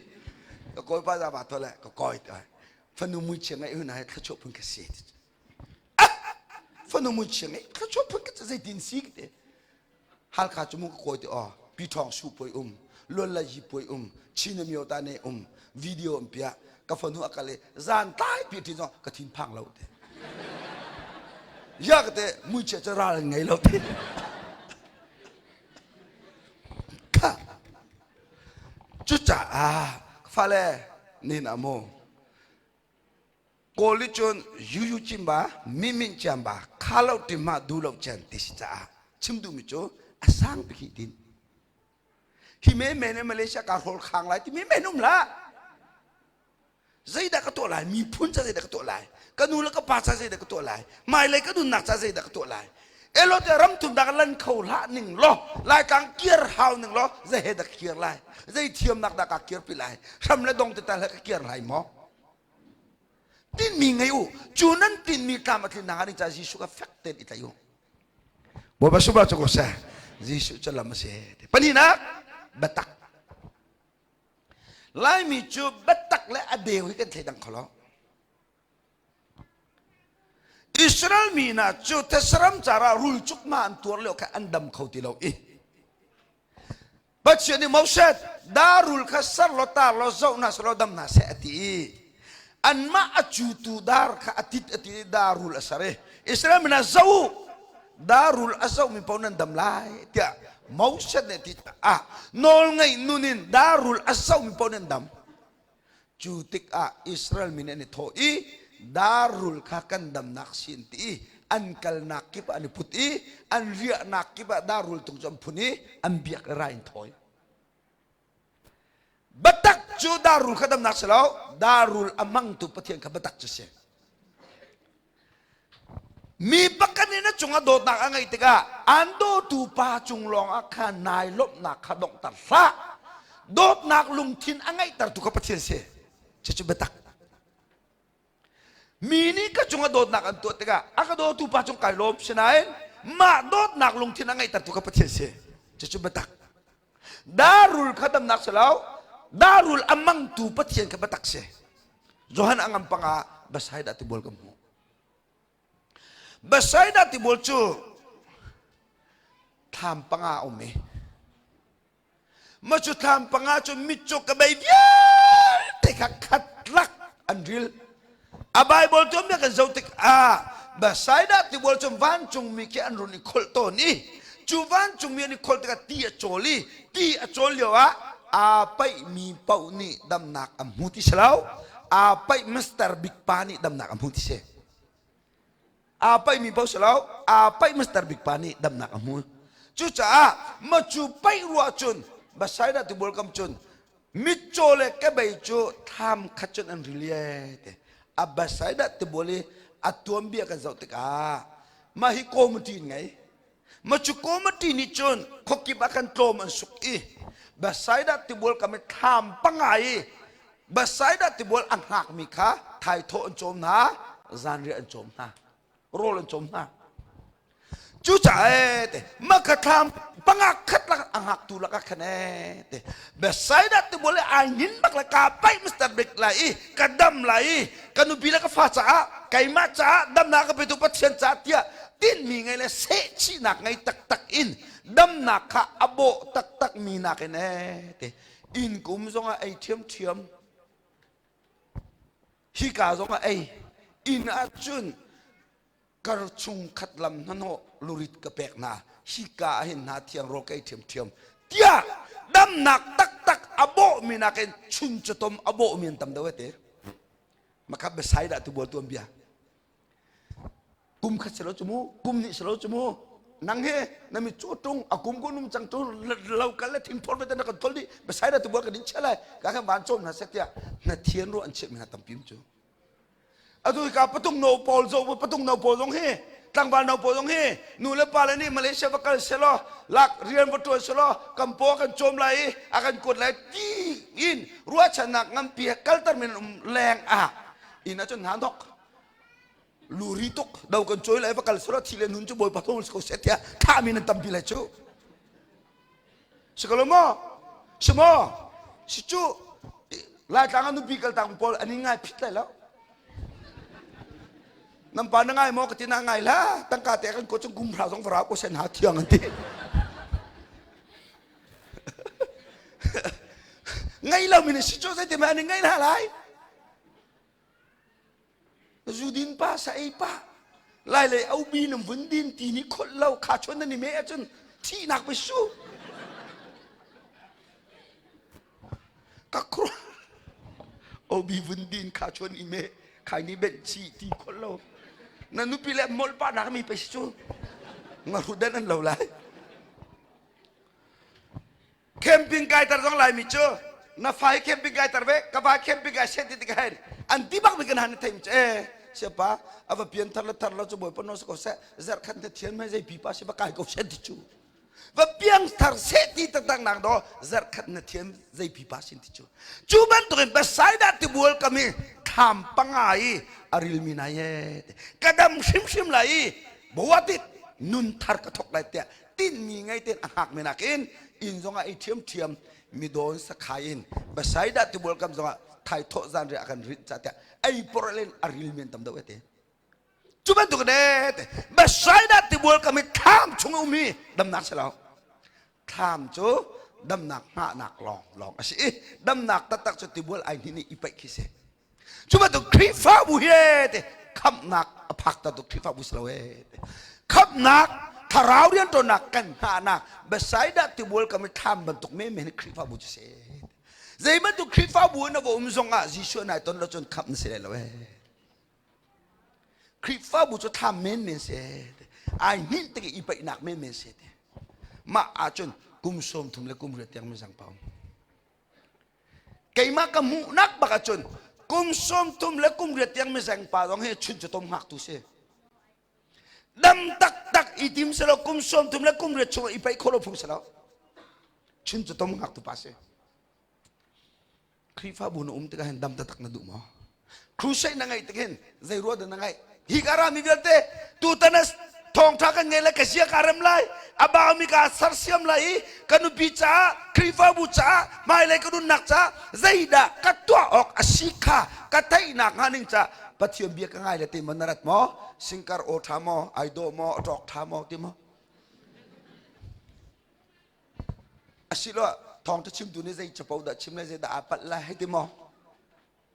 S2: ka kawi pa za ba to le ka kawi ta fanu mui chia ngai hun hai thlachuah phun ka si fanu mui chia ngai thlachuah phun ka zeitin si ka te Halkha cu mu ka kawi ti aw Pi Thawng Su puai um Luan La Yi puai um Chin Myo ta ne um video an piah ka fanu a kal i zan tlai pi ṭin zong ka thin phang lo te ya ka te muichia cu ral an ngei lo te kha cucaah fale nin ah mu. Kawl nih cun yuyu cim ba mimin ciam ba kha lo tim ma du lo cian ti si caah chim duhmi cu a sang bik hi din. Hi me men in Malaysia ka hrawl khang lai ti mi men um hlah. Zeidah ka tuah lai? Miphun ca zeidah ka tuah lai? Ka nu le ka pa ca zeidah ka tuah lai? Hmailei ka nunnak ca zeidah ka tuah lai? Elo te ram thum dak lan kho hlah ning law Laitlang kir hau ning law zei he dah kir lai? Zei thiamnak dah ka kir pi lai? Hram le dong te tal he ka kir lai maw? Tinmi ngei u. Cu nan tinmi tlam a tlin nak ah ca Jesuh ka fek tein i tlai u. Bawipa subah cu ko seh. Jesuh cu lam a si. Pahnihnak biatak. Laimi cu biatak le a deu hi kan thleidang kho lo. Israel mi hna cu thesaram cara rul cukma an tuar lio kha an dam kho ti lo i Pathian nih Moses darul kha ser law tar law zoh hna selaw dam hna seh a ti i anmah a cutu dar kha a tit a ti i darul a ser i Israel mi hna zoh u darul a zohmi paoh nan dam lai tiah Moses nih a ti ah nawlngaih nun in darul a zohmi paoh nan dam cu tikah Israel mi nih an i thawh i darul kha kan damnak sin ti i an kalnak kip ah an i put i an riahnak kip ah darul tung cu an phun i an biak le rai in thawi Biatak cu darul kha damnak si lo, darul a hmangtu Pathian kha biatak cu si. Mi pakhat nih na cungah dawtnak a ngeih tikah an dawtu pa cung lawngah khan nai lawmhnak kha donghter hlah. Dawtnak lungthin a ngeihtertu kha Pathian si. Cucu biatak. Mi nih ka cungah dawtnak an tuah tikah a ka dawtu pa cung kai lawm sinain mah dawtnak lungthin a ngeihtertu kha Pathian si. Cucu biatak. Darul kha damnak si lo, darul a mangtu Pathian kha biatak si. Johan a ngam panga Bethsaida tibual ka hmuh. Bethsaida tibual cu thlam panga a um i Mah cu thlam panga cu mitcaw ka bei vialte kha khat lak an ril. A Bible tuan bia kan zoh tik ah Bethsaida tibual cu vancungmi khi an run i kholh tawn i cu vancungmi an i kholh tikah ti a cawl i ti a cawl lio ah aa paihmi paoh nih damnak an hmu ti si lo. Aa paih Mr. Big Pa nih damnak an hmu ti si. Aa paihmi paoh si lo, aa paih Mr. Big Pa nih damnak a hmu. Cucaah macu paih ruah cun Bethsaida tibual kam cun mitcaw le kebei cu thlam khat cun an ril ye te. A Bethsaida tibual i a tuanbia kan zoh tikah mah hi committee in ngei. Macu committee nih cun khuakip ah khan tlawm an suk i Bethsaida tibual kam i thlam panga i Bethsaida tibual a hngakmi kha thaithawh an cawm hna, zanriah an cawm hna, rawl an cawm hna. Cucaah te maka thlam panga khat lak a ngaktu lakah khan ee te Bethsaida tibual i ai nin bak le ka paih Mr. Big lai i ka dam lai i ka nupi le ka fa caah keimah caah damnak ka petu Pathian caah tiah tinhmi ngei le sehchihnak ngei taktak in damnak kha a bawh taktak mi nakin ee te inn kum zongah ei ṭhiamṭhiam hika zongah ei inn ahcun kar chung khat lam hnahnawh lurit ka pek hna hika ah hin hna thiang rawl ka ei ṭhiamṭhiam tiah damnak taktak a bawhmi nakin chun catom a bawhmi an tam deuh te makha besai dah tu bual tuan bia Kum khat si lo cu mu, kum nih si lo cu mu. Nang he na mi cu tung a kum ko num cang tu lo kal le thingphor ve te na kan thol di besai da tu bual ka din che lai ka kan van chom na se tiah na thian ru an cheh mi na tampi cu. Atu ka patung no pawl zo patung no pawl zong hi tlangval no pawl zong hi nu le pa le nih Malaysia va kal selaw lak rian va tuan selaw kan paw kan cawm lai i a kan kuat lai ti in ruahchannak nganpi he kalter min um leng ah inn ahcun hna nok luri tuk do kan cawi lai va kal sura thi le nun cu bawipa thong ko seh tiah thahmi nan tampi lai cu si ko lo maw si maw si cu laitlang ah nupi kal tang pawl an in ngai phit lai lo nan pa na ngai maw ka ti na ngai la tangka te kan ko chung kum hra zong vara ko sen ha thiang an ti ngai lo mi si cu zei ti ma an ngai na lai Zu din pa sa ei pa lai lei obi nan vun din ti nih kholh lo kha chon nan i me ahcun thihnak pe su ka khur obi vun din kha chon i me. Khaini benh chi ti khol lo. Na nupi le molh pa nak mi pe si cu. Nga dan an lo lai. Camping kai tar zong lai mi cu na fai camping kai tar ve ka va camping kai set ti ka hen an ti bak mi kan han thei mi cu e siapa ava pian thar le thar lo cu bawipa no ko seh zarh khat na thian mai zei pipa si va kai ko seh ti cu va piang thar seh ti taktak nak do zarh khat na thian zei pipa sin ti cu cu bantukin Bethsaida tibual kam i thlam panga i a rilmi na ye ka dam hrimhrim lai i bawatit nun thar ka thok lai tiah tinmi ngei ten a hngak mi nakin inn zongah i ṭhiamṭhiam midawn sakhai in Bethsaida tibual kam zongah thai thawh zan ri a kan rinh ca tiah ei por len a ril men tam deuh ete cu bantuk ne Bethsaida tibual kam i thlam chung um hi damnak si lo thlam cu damnak hngahnak lawng lawng a si i damnak taktak cu tibual ai hnih nih i paih khi si Cu bantuk Khrihfabu hi te khamhnak a phak ta tuk Khrihfabu si lo e. Khamhnak thlarau rianṭuannak kan hngahnak Bethsaida tibual kam i thlam bantuk menmen hi Khrihfabu cu si. Zei bantuk Khrihfabu in na va um zong ah Jesuh nai ton lo cun khamh na si lai lo e. Khrihfabu cu thlam menmen si. Ai hninh tik i paihnak menmen si. Mah ahcun kum 30 le kum riat tiang mizang pa um. Keimah ka hmuhnak bak ahcun kum 30 le kum riat tiang mizeng pa zong hi chun cu tom ngaktu si. Dam taktak i tim selo kum 30 le kum riat chung i paih kholo phung selo. Chun cu tom ngaktu pa si. Khrihfabu na um tikah hin dam taktak na duh maw? Crusade na ngeih tik hin zei ruah dah na ngeih? Hi ka rami vialte tutan ah thawngṭha kan ngei lai ka zia ka rem lai a baumi ka sersiam lai i ka nupi caah Khrihfabu caah hmailei ka nunnak caah zeidah ka tuah awk a si kha ka theihnak hnga ning caah Pathian bia ka ngai le te maw na rat maw singkar aw ṭha maw ai dawh maw a ṭawk ṭha maw ti maw asiloah thawngṭha chimtu nih zei capo dah chim lai zeidah aa palh lai hei ti maw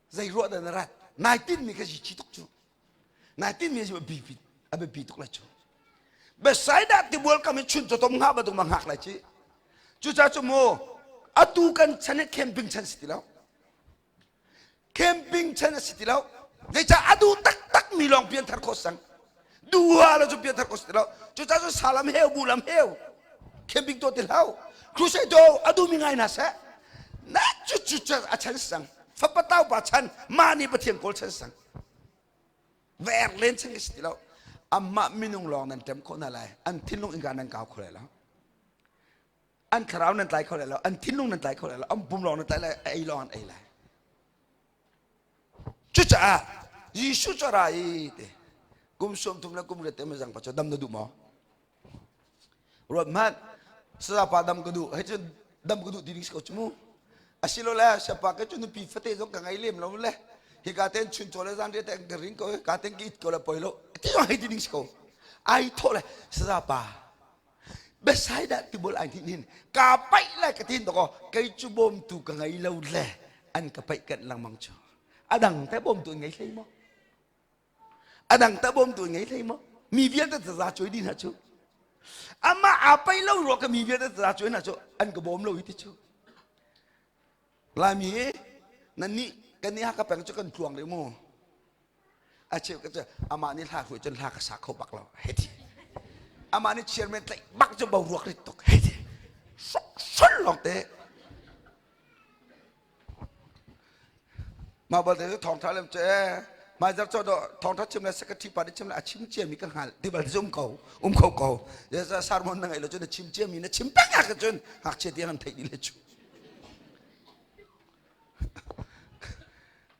S2: zei ruah dah na rat nai tinmi kha zici tuk cu nai tinmi a biapi a biapi tuk lai cu Bethsaida tibual kam in chun cawtom hngah bantuk ma hngak lai ci cucaah cu mu atu kan chan hi camping chan si ti lo camping chan a si ti lo zeicah a duh taktak mi lawng pianthar khawh sang duha lo cu pianthar khawh si ti lo cucaah cu salam heu bu lam heu camping to ti hlau crusade do a duh mi ngai hna seh na cu cu cu a chan sang fapa tau pa chan mah nih pathian kawl chan sang ver len chan si ti lo amah minung lawng nan tem khawh hna lai an thinlung inka nan kau kho lai lo an thlarau nan tlai kho lai lo an thinlung nan tlai kho lai lo an pum lawng nan tlai lai ei lawng an ei lai Cucaah Jesuh cu a ra i ti kum 30 le kum riat te mazang pa cu dam na duh maw? Ruat hmanh sazapa dam ka duh hei cu dam ka duh ti ding si ko cu mu asilole siapa ke cu nupi fate zong ka ngei lem lo le hika ten chun chaw le zan riat te ka ring ko ka ten ki it ko le poi lo ti zong hei ti ding si ko ai tho le sazapa Bethsaida tibul ai hnin hin ka paih lai ka tin doko kei cu bawmtu ka ngei lo le an ka paih kanh lengmang cu a dang te bawmtu an ngei hlei maw a dang te bawmtu an ngei hlei maw mi vialte taza cuai dih hna cu amah aa paih lo rua ka mi vialte taza cuai hna cu an ka bawm lo hi ti cu Laimi nan nih kan nih Hakha peng cu kan tluang deuh mu a cheu ka cu amah nih hla hruai cun hla ka sa kho bak lo hei ti amah nih chairman tlaih bak cu boruak rit tuk hei ti sol lawng te mah balte cu thawngtha lem cu ee hmaizar cho do thawngtha chim le secretary pa chim le a chim cia mi ka hngal ti bal cu um ko um kho ko sermon na ngai lo cun na chim cia mi na chim peng ah cun ngakchia tiang an theih dih le cu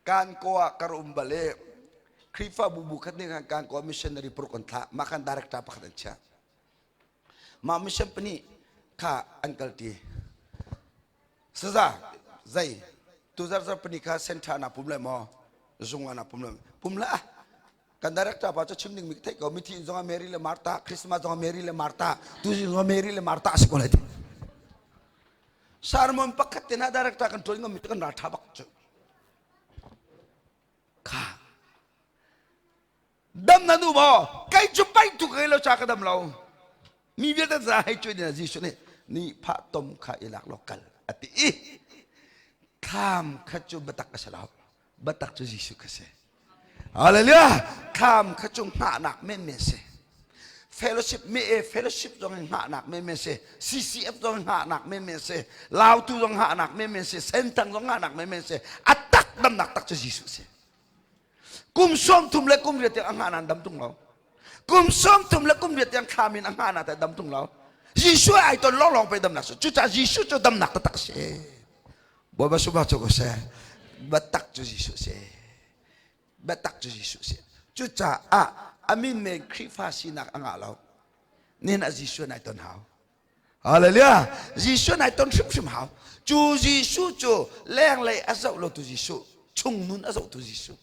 S2: Kan ko ah kar um bal i Khrihfabu bu khat nih khan kan ko missionary paruk an thlah. Mah khan director pakhat an chiah. Mah mission pahnih kha an kalti. Saza zei tuzar zar pahnih kha center na pum lai maw? Zung ah na pum lai pum la kan director pa cu chim ding mi theih ko mithi in zong ah Mary le Martha Christmas zong ah Mary le Martha tu zong ah Mary le Martha a si ko lai ti Sermon pakhat te na director kan ṭuan ngam mi kan ral ṭha bak cu. Kha. Dam na nu maw? Kei cu pai tu ka lo cha ka dam lo. Mi vialte za hei cuai dina Jesuh nih ni pha tom kha i lak lo kal a ti i thlam kha cu batak a si lo. Batak cu Jesuh kha si. Hallelujah! Thlam kha cu hngahnak menmen si. Fellowship me e fellowship zong in hngahnak menmen si. CCF zong in hngahnak menmen si. Lautu zong hngahnak menmen si. Sentang zong hngahnak menmen si. A tak damnak tak cu Jesuh si. Kum 30 le kum riat tiang a hngah nan dam tung lo. Kum 30 le kum riat tiang thlam in a hngah na te dam tung lo. Jesuh ai ton lawng lawng pe damnak si. Cucaah Jesuh cu damnak taktak si. Bawipa subah cu ko seh. Biatak cu Jesuh si. Biatak cu Jesuh si. Cucaah a min men Khrihfa sinak a ngah lo. Nihin ah Jesuh nai ton hau. Hallelujah. Jesuh nai ton hrimhrim hau. Cu Jesuh cu lenglei a zoh lo tu Jesuh, chung nun a zoh tu Jesuh.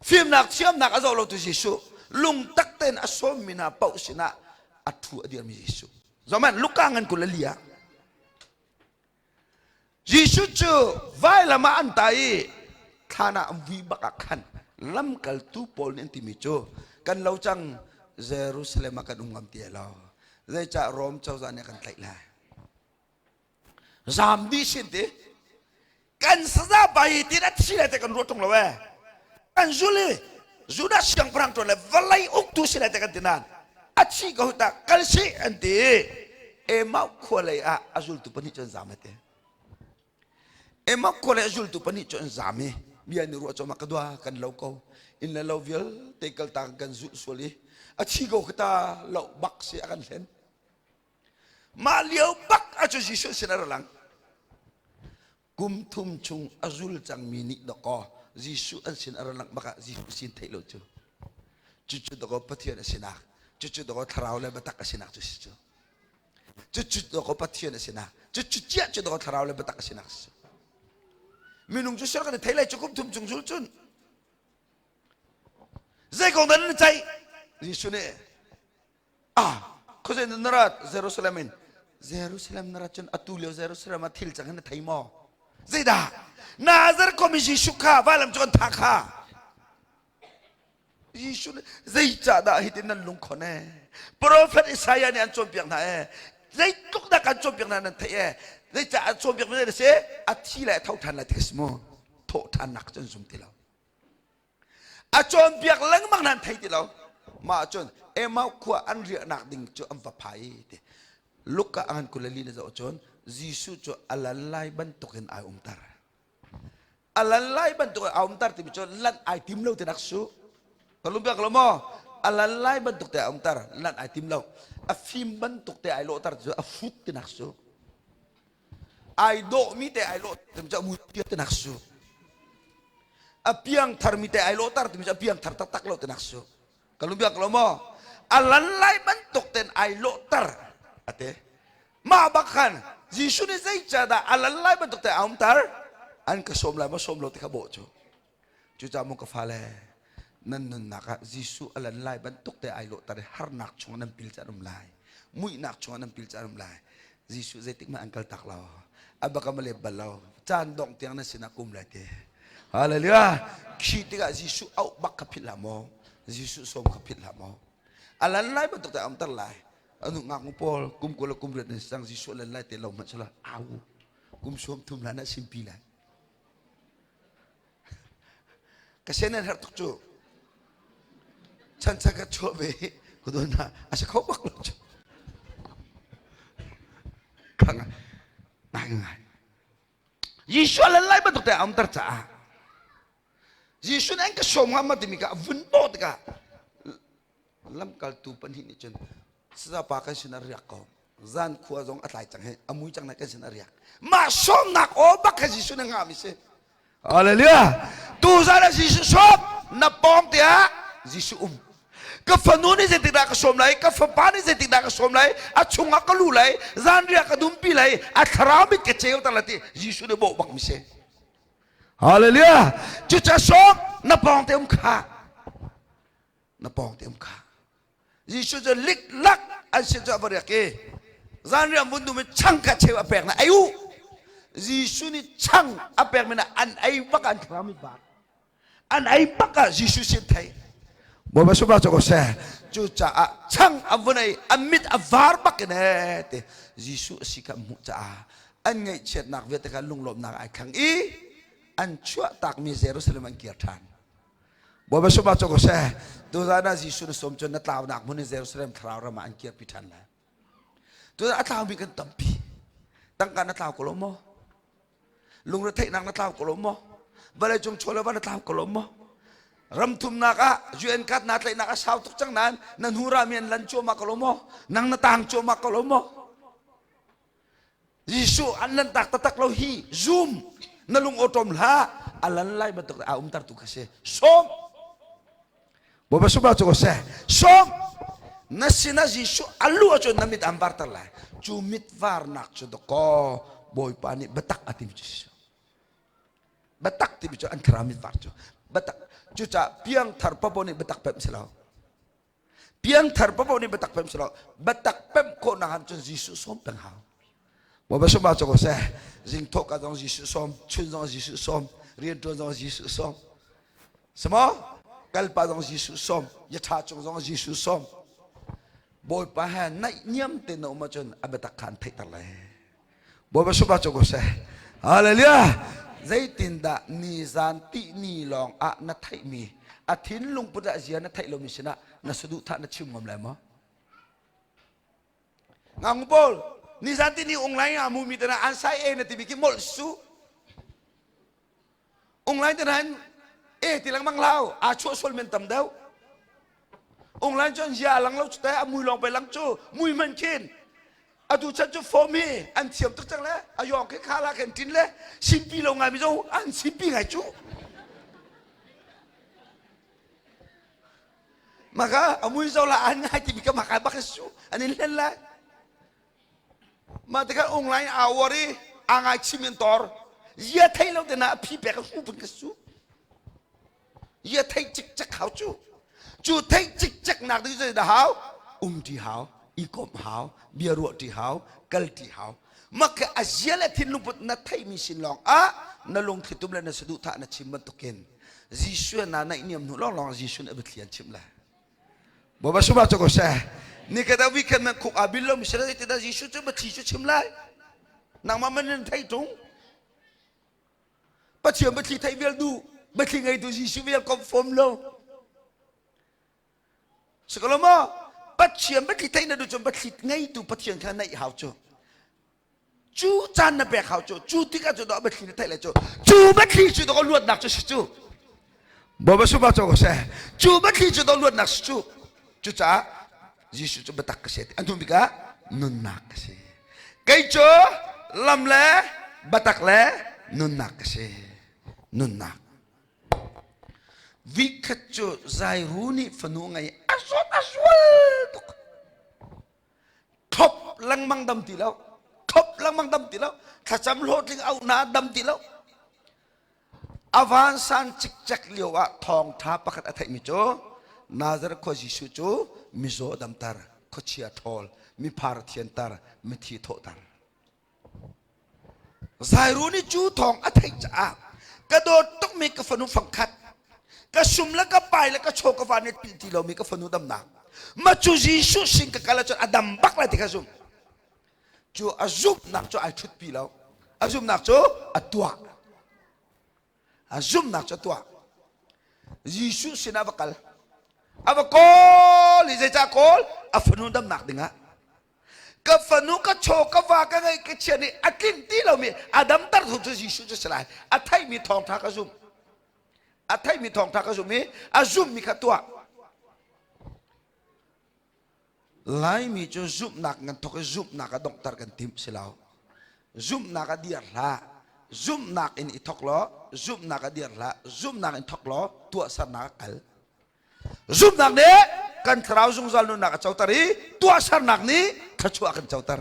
S2: Fimnak thiamnak a zoh lo tu Jesuh, lungtak tein a sawmmi hna paoh sinah a thu a dirmi Jesuh. Zohmanh Luka ngan 24 ah Jesuh cu vailam ah an tah i thlan ah an vui bak ah khan lamkaltu pawl nih an timi cu kan lo cang Jerusalem ah kan um ngam ti lo zeicah Rom cozah nih a kan tlaih lai zam dih sin ti kan saza bai tin a thi lai te kan ruah tung lo ee kan zul i Judah siangpahrang ṭuan le vawlei uktu si lai te kan ti nain a thi ko ta kal si an ti Emau khua lei ah a zultu pahnih cu an zam ate Emau khua lei a zultu pahnih cu an zam i bia ni ruah cawma ka dua kan lo ko inn le lo vialte kal ta kan zulh sual i a thi ko ta lo bak si a kan hlen mah lio bak a cu Jesuh sin a ra lang Kum thum chung a zul cangmi nih dawkaw Jesuh an sin a ra langh bak ah Jesuh sin theih lo cu. Cucu dawkaw Pathian a sinak, cucu dawkaw thlarau le biatak a sinak cu si cu. Cucu dawkaw Pathian a sinak, cucu ciah cu dawkaw thlarau le biatak a sinak si cu. Minung cu sir kan i thei lai cu kum thum chung zul cun. Zei kong dah nan ceih? Jesuh nih Ah, khuazei na rat Jerusalem in. Jerusalem na rat cun atu lio Jerusalem ah thil cang hi na thei maw? Zeidah? Nazareth khuami Jesuh kha vailam cu an thah kha. Jesuh nih zeicahdah hitin nan lungkhon ee? Prophet Isaiah nih an cawnpiak hna ee. Zeitluk dah kan cawnpiak hna nan theih ee? Zeicah an cawnpiak mi na si? A thi le a tho ṭhan lai ti ka si mu. Thawh ṭhannak cu an zum ti lo. A cawnpiak lengmang nan thei ti lo. Mah cun Emau khua an riahnak ding cu an va phai ti. Luka a ngan 24 na zoh cun Jesuh cu a lan lai bantukin ai umter. A lan lai bantuk ai umter timi cu lan ai tim lo tinak su. Ka lung biak lo maw? A lan lai bantuk te ai umter, lan ai tim lo. A fim bantuk te ai lawhter cu a fut tinak su. Ai dawhmi te ai lawh timi cu a mui tinak su. A piangthar mi te ai lawhter timi cu a piangthar taktak lo tinak su. Ka lung biak lo maw? A lan lai bantuk ten ai lawhter ate. Mah bak khan Jesuh nih zeicahdah a lan lai bantuk te a umter? An ka sawm lai maw sawm lo ti kha bawh cu. Cucaah maw ka fale nan nunnak ah Jesuh a lan lai bantuk te ai lawhter i harnak chung nan pil caan um lai. Muihnak chung nan pil caan um lai. Jesuh zeitik hmanh an kal tak lo. A bak a lep bal lo. Caan dongh tiang na sinah kum lai te. Hallelujah. Khi tikah Jesuh auh bak kha philh hlah maw? Jesuh sawm kha philh hlah maw? A lan lai bantuk te a umter lai. Anu ngaknu pawl kum 20 le kum 20 nan sang Jesuh lan lai te lo hmanh sala au. Kum 30 hlan ah simpi lai. Ka sen an herh tuk cu. Chan chan ka chuah ve ka don na a si kho bak lo cu. Ka ngai ngai ngai. Jesuh lan lai bantuk te a umter caah Jesuh nih an ka sawm hnga ma timi ka vun bawh tikah lamkaltu pahnih nih cun sazapa kan sin a riak ko zan khua zong a tlai cang he a mui cang na kan sin a riak mah sawmnak aw bak kha Jesuh na ngah mi si Hallelujah tu zan ah Jesuh sawm na pawng te ah Jesuh um ka fanu nih zeitik dah ka sawm lai ka fapa nih zeitik dah ka sawm lai a chungah ka lu lai zanriah ka dumpi lai a thlarau mit ka ceu tar lai ti Jesuh nih bawh bak mi si Hallelujah cuca sawm na pawng te um kha na pawng te um kha Jesuh cu liklak an sin cu a va riak i zanriah vun dum i chang kha cheu a pek na ei u Jesuh nih chang a pek mi na an ei bak an thlarau mit bak an ei bak ah Jesuh sin thei Bawipa subah cu ko seh cucaah chang a vun ei a mit a var bak in ee ti Jesuh a si kha hmuh caah an ngaihchiatnak vialte kha lunglawmhnak ai thlang i an chuahtakmi Jerusalem an kir ṭhan. Bawipa sumah cu ko seh. Tuzan ah Jesuh na sawm cun na tlaunak hmun in Jerusalem thlarau ram ah an kirpi ṭhan lai. Tuzan a tlaumi kan tampi. Tangka na tlau ko lo maw? Lungretheihnak na tlau ko lo maw? Vawlei cung chaw le va na tlau ko lo maw? Ram thumnak ah UN card naa tlaihnak a sau tuk cang nain na hnu rami an lan cuahmah ko lo maw? Nang na tang cuahmah ko lo maw? Jesuh an lan tak taktak lo hi zum na lung awṭawm hlah a lan lai bantuk a umter tu kha si sawm Bawipa sumah cu ko seh sawm na sinah Jesuh a luh ahcun na mit an varter lai cu mit varnak cu dakaw Bawipa nih biatak a tim cu si biatak timi cu an thlarau mit var cu biatak cucaah piangthar papo nih biatak pemh si lo Piangthar papoh nih biatak pemh si lo biatak pemh khawhnak han cun Jesuh sawm peng hau. Bawipa sumah cu ko seh zing thawh ka zong Jesuh sawm chun zong Jesuh sawm rianṭuan zong Jesuh sawm samaw kalpa zong Jesuh sawm yaṭha cung zong Jesuh sawm Bawipa he naih niam te na um ahcun a biatak kha an theihter lai. Bawipa sumah cu ko seh. Hallelujah. Zeitindah nizan tihni lawng ah na theihmi a thinlung put ah zia na theih lomi sinah na saduhthah na chim ngam lai maw? Ngang pawl nizan tihni ung lai nga mu mi tana an sai e na timi ki molh su. Ung lai tana e ti lengmang lau a chuah sual men tam deuh. Ung lai cun zia lang lo chu te a mui lawng pe lang cu mui man khin atu chan cu form hi an thiam tuk cang le a yong khi kha la khen tin le simpi lo ngai mi zo an simpi ngai cu maka amui zo la an ngai ti mi ka maka bak su an in hlen lai ma tikah ung lai a war i a ngai chim in tor zia thei lo te na phi pek hu pun ka su Ia theih cikcek hau cu. Cu theih cikcek nak ding cu dah hau? Um ṭi hau, i komh hau, bia ruah ṭi hau, kal ṭi hau. Mak a zia le thinlung put na theihmi sin lawng ah na lungthli tum le na saduhthah na chim bantukin Jesuh na naih niam hnu lawnglawng Jesuh nih a biathli an chimh lai. Bawipa sumah cu ko seh. Ni ka dah weekend man khuk aa bil lo mi si lai ti dah Jesuh cu biathli cu chim lai. Nangmah man nan thei ṭung. Pathian biathli theih vial duh biathli ngeitu Jesuh vial confirm lo sikolo maw Pathian biathli theih na duh cun biathli ngeitu Pathian kha naih hau cu cu caan na pek hau cu cu tikah cu dawh biathli na theih lai cu cu biathli cu dawh luatnak cu si cu Bawipa supa cu ko seh cu biathli cu dawh luatnak si cu cucaah Jesuh cu biatak ka si an hnu bik ah nunnak ka si kei cu lam le biatak le nunnak ka si nunnak vikhat cu Zairu nih fanu ngei a zawt a zual tuk thop lengmang dam ti lo thop lengmang dam ti lo thlacam hlawhtling au na dam ti lo A vansan cikcek lio ah thawngṭha pakhat a theihmi cu Nazareth khua Jesuh cu mizaw damter, khuachia ṭhawl, miphar thianter, mithi thawhter. Zairu nih cu thawng a theih caah ka dawt tukmi ka fanu fangkhat, ka sum le ka pai le ka chaw ka va nih pilh ti lomi ka fanu damnak. Mah cu Jesuh sin ka kal ahcun a dam bak lai ti kha zumh. Cu a zumhnak cu ai ṭhutpi lo. A zumhnak cu a tuah. A zumhnak cu a tuah. Jesuh sinah va kal. A va kawl i zeicah kawl? A fanu damnak dingah. Ka fanu ka chaw ka va ka ngeih ka chia nih a tlinh ti lomi a damter tu cu Jesuh cu si lai. A theihmi thawngṭha ka zumh. A theihmi thawngṭha ka zumh i a zumhmi kha tuah. Laimi cu zumhnak kan thawk i zumhnak a donghter kan timh si lo. Zumhnak a dir hlah. Zumhnak in i thawk law, zumhnak a dir hlah. Zumhnak in thawk law, tuahsernak a kal. Zumhnak nih kan thlarau zungzal nunnak a coter i tuahsernak nih thluachuah a kan coter.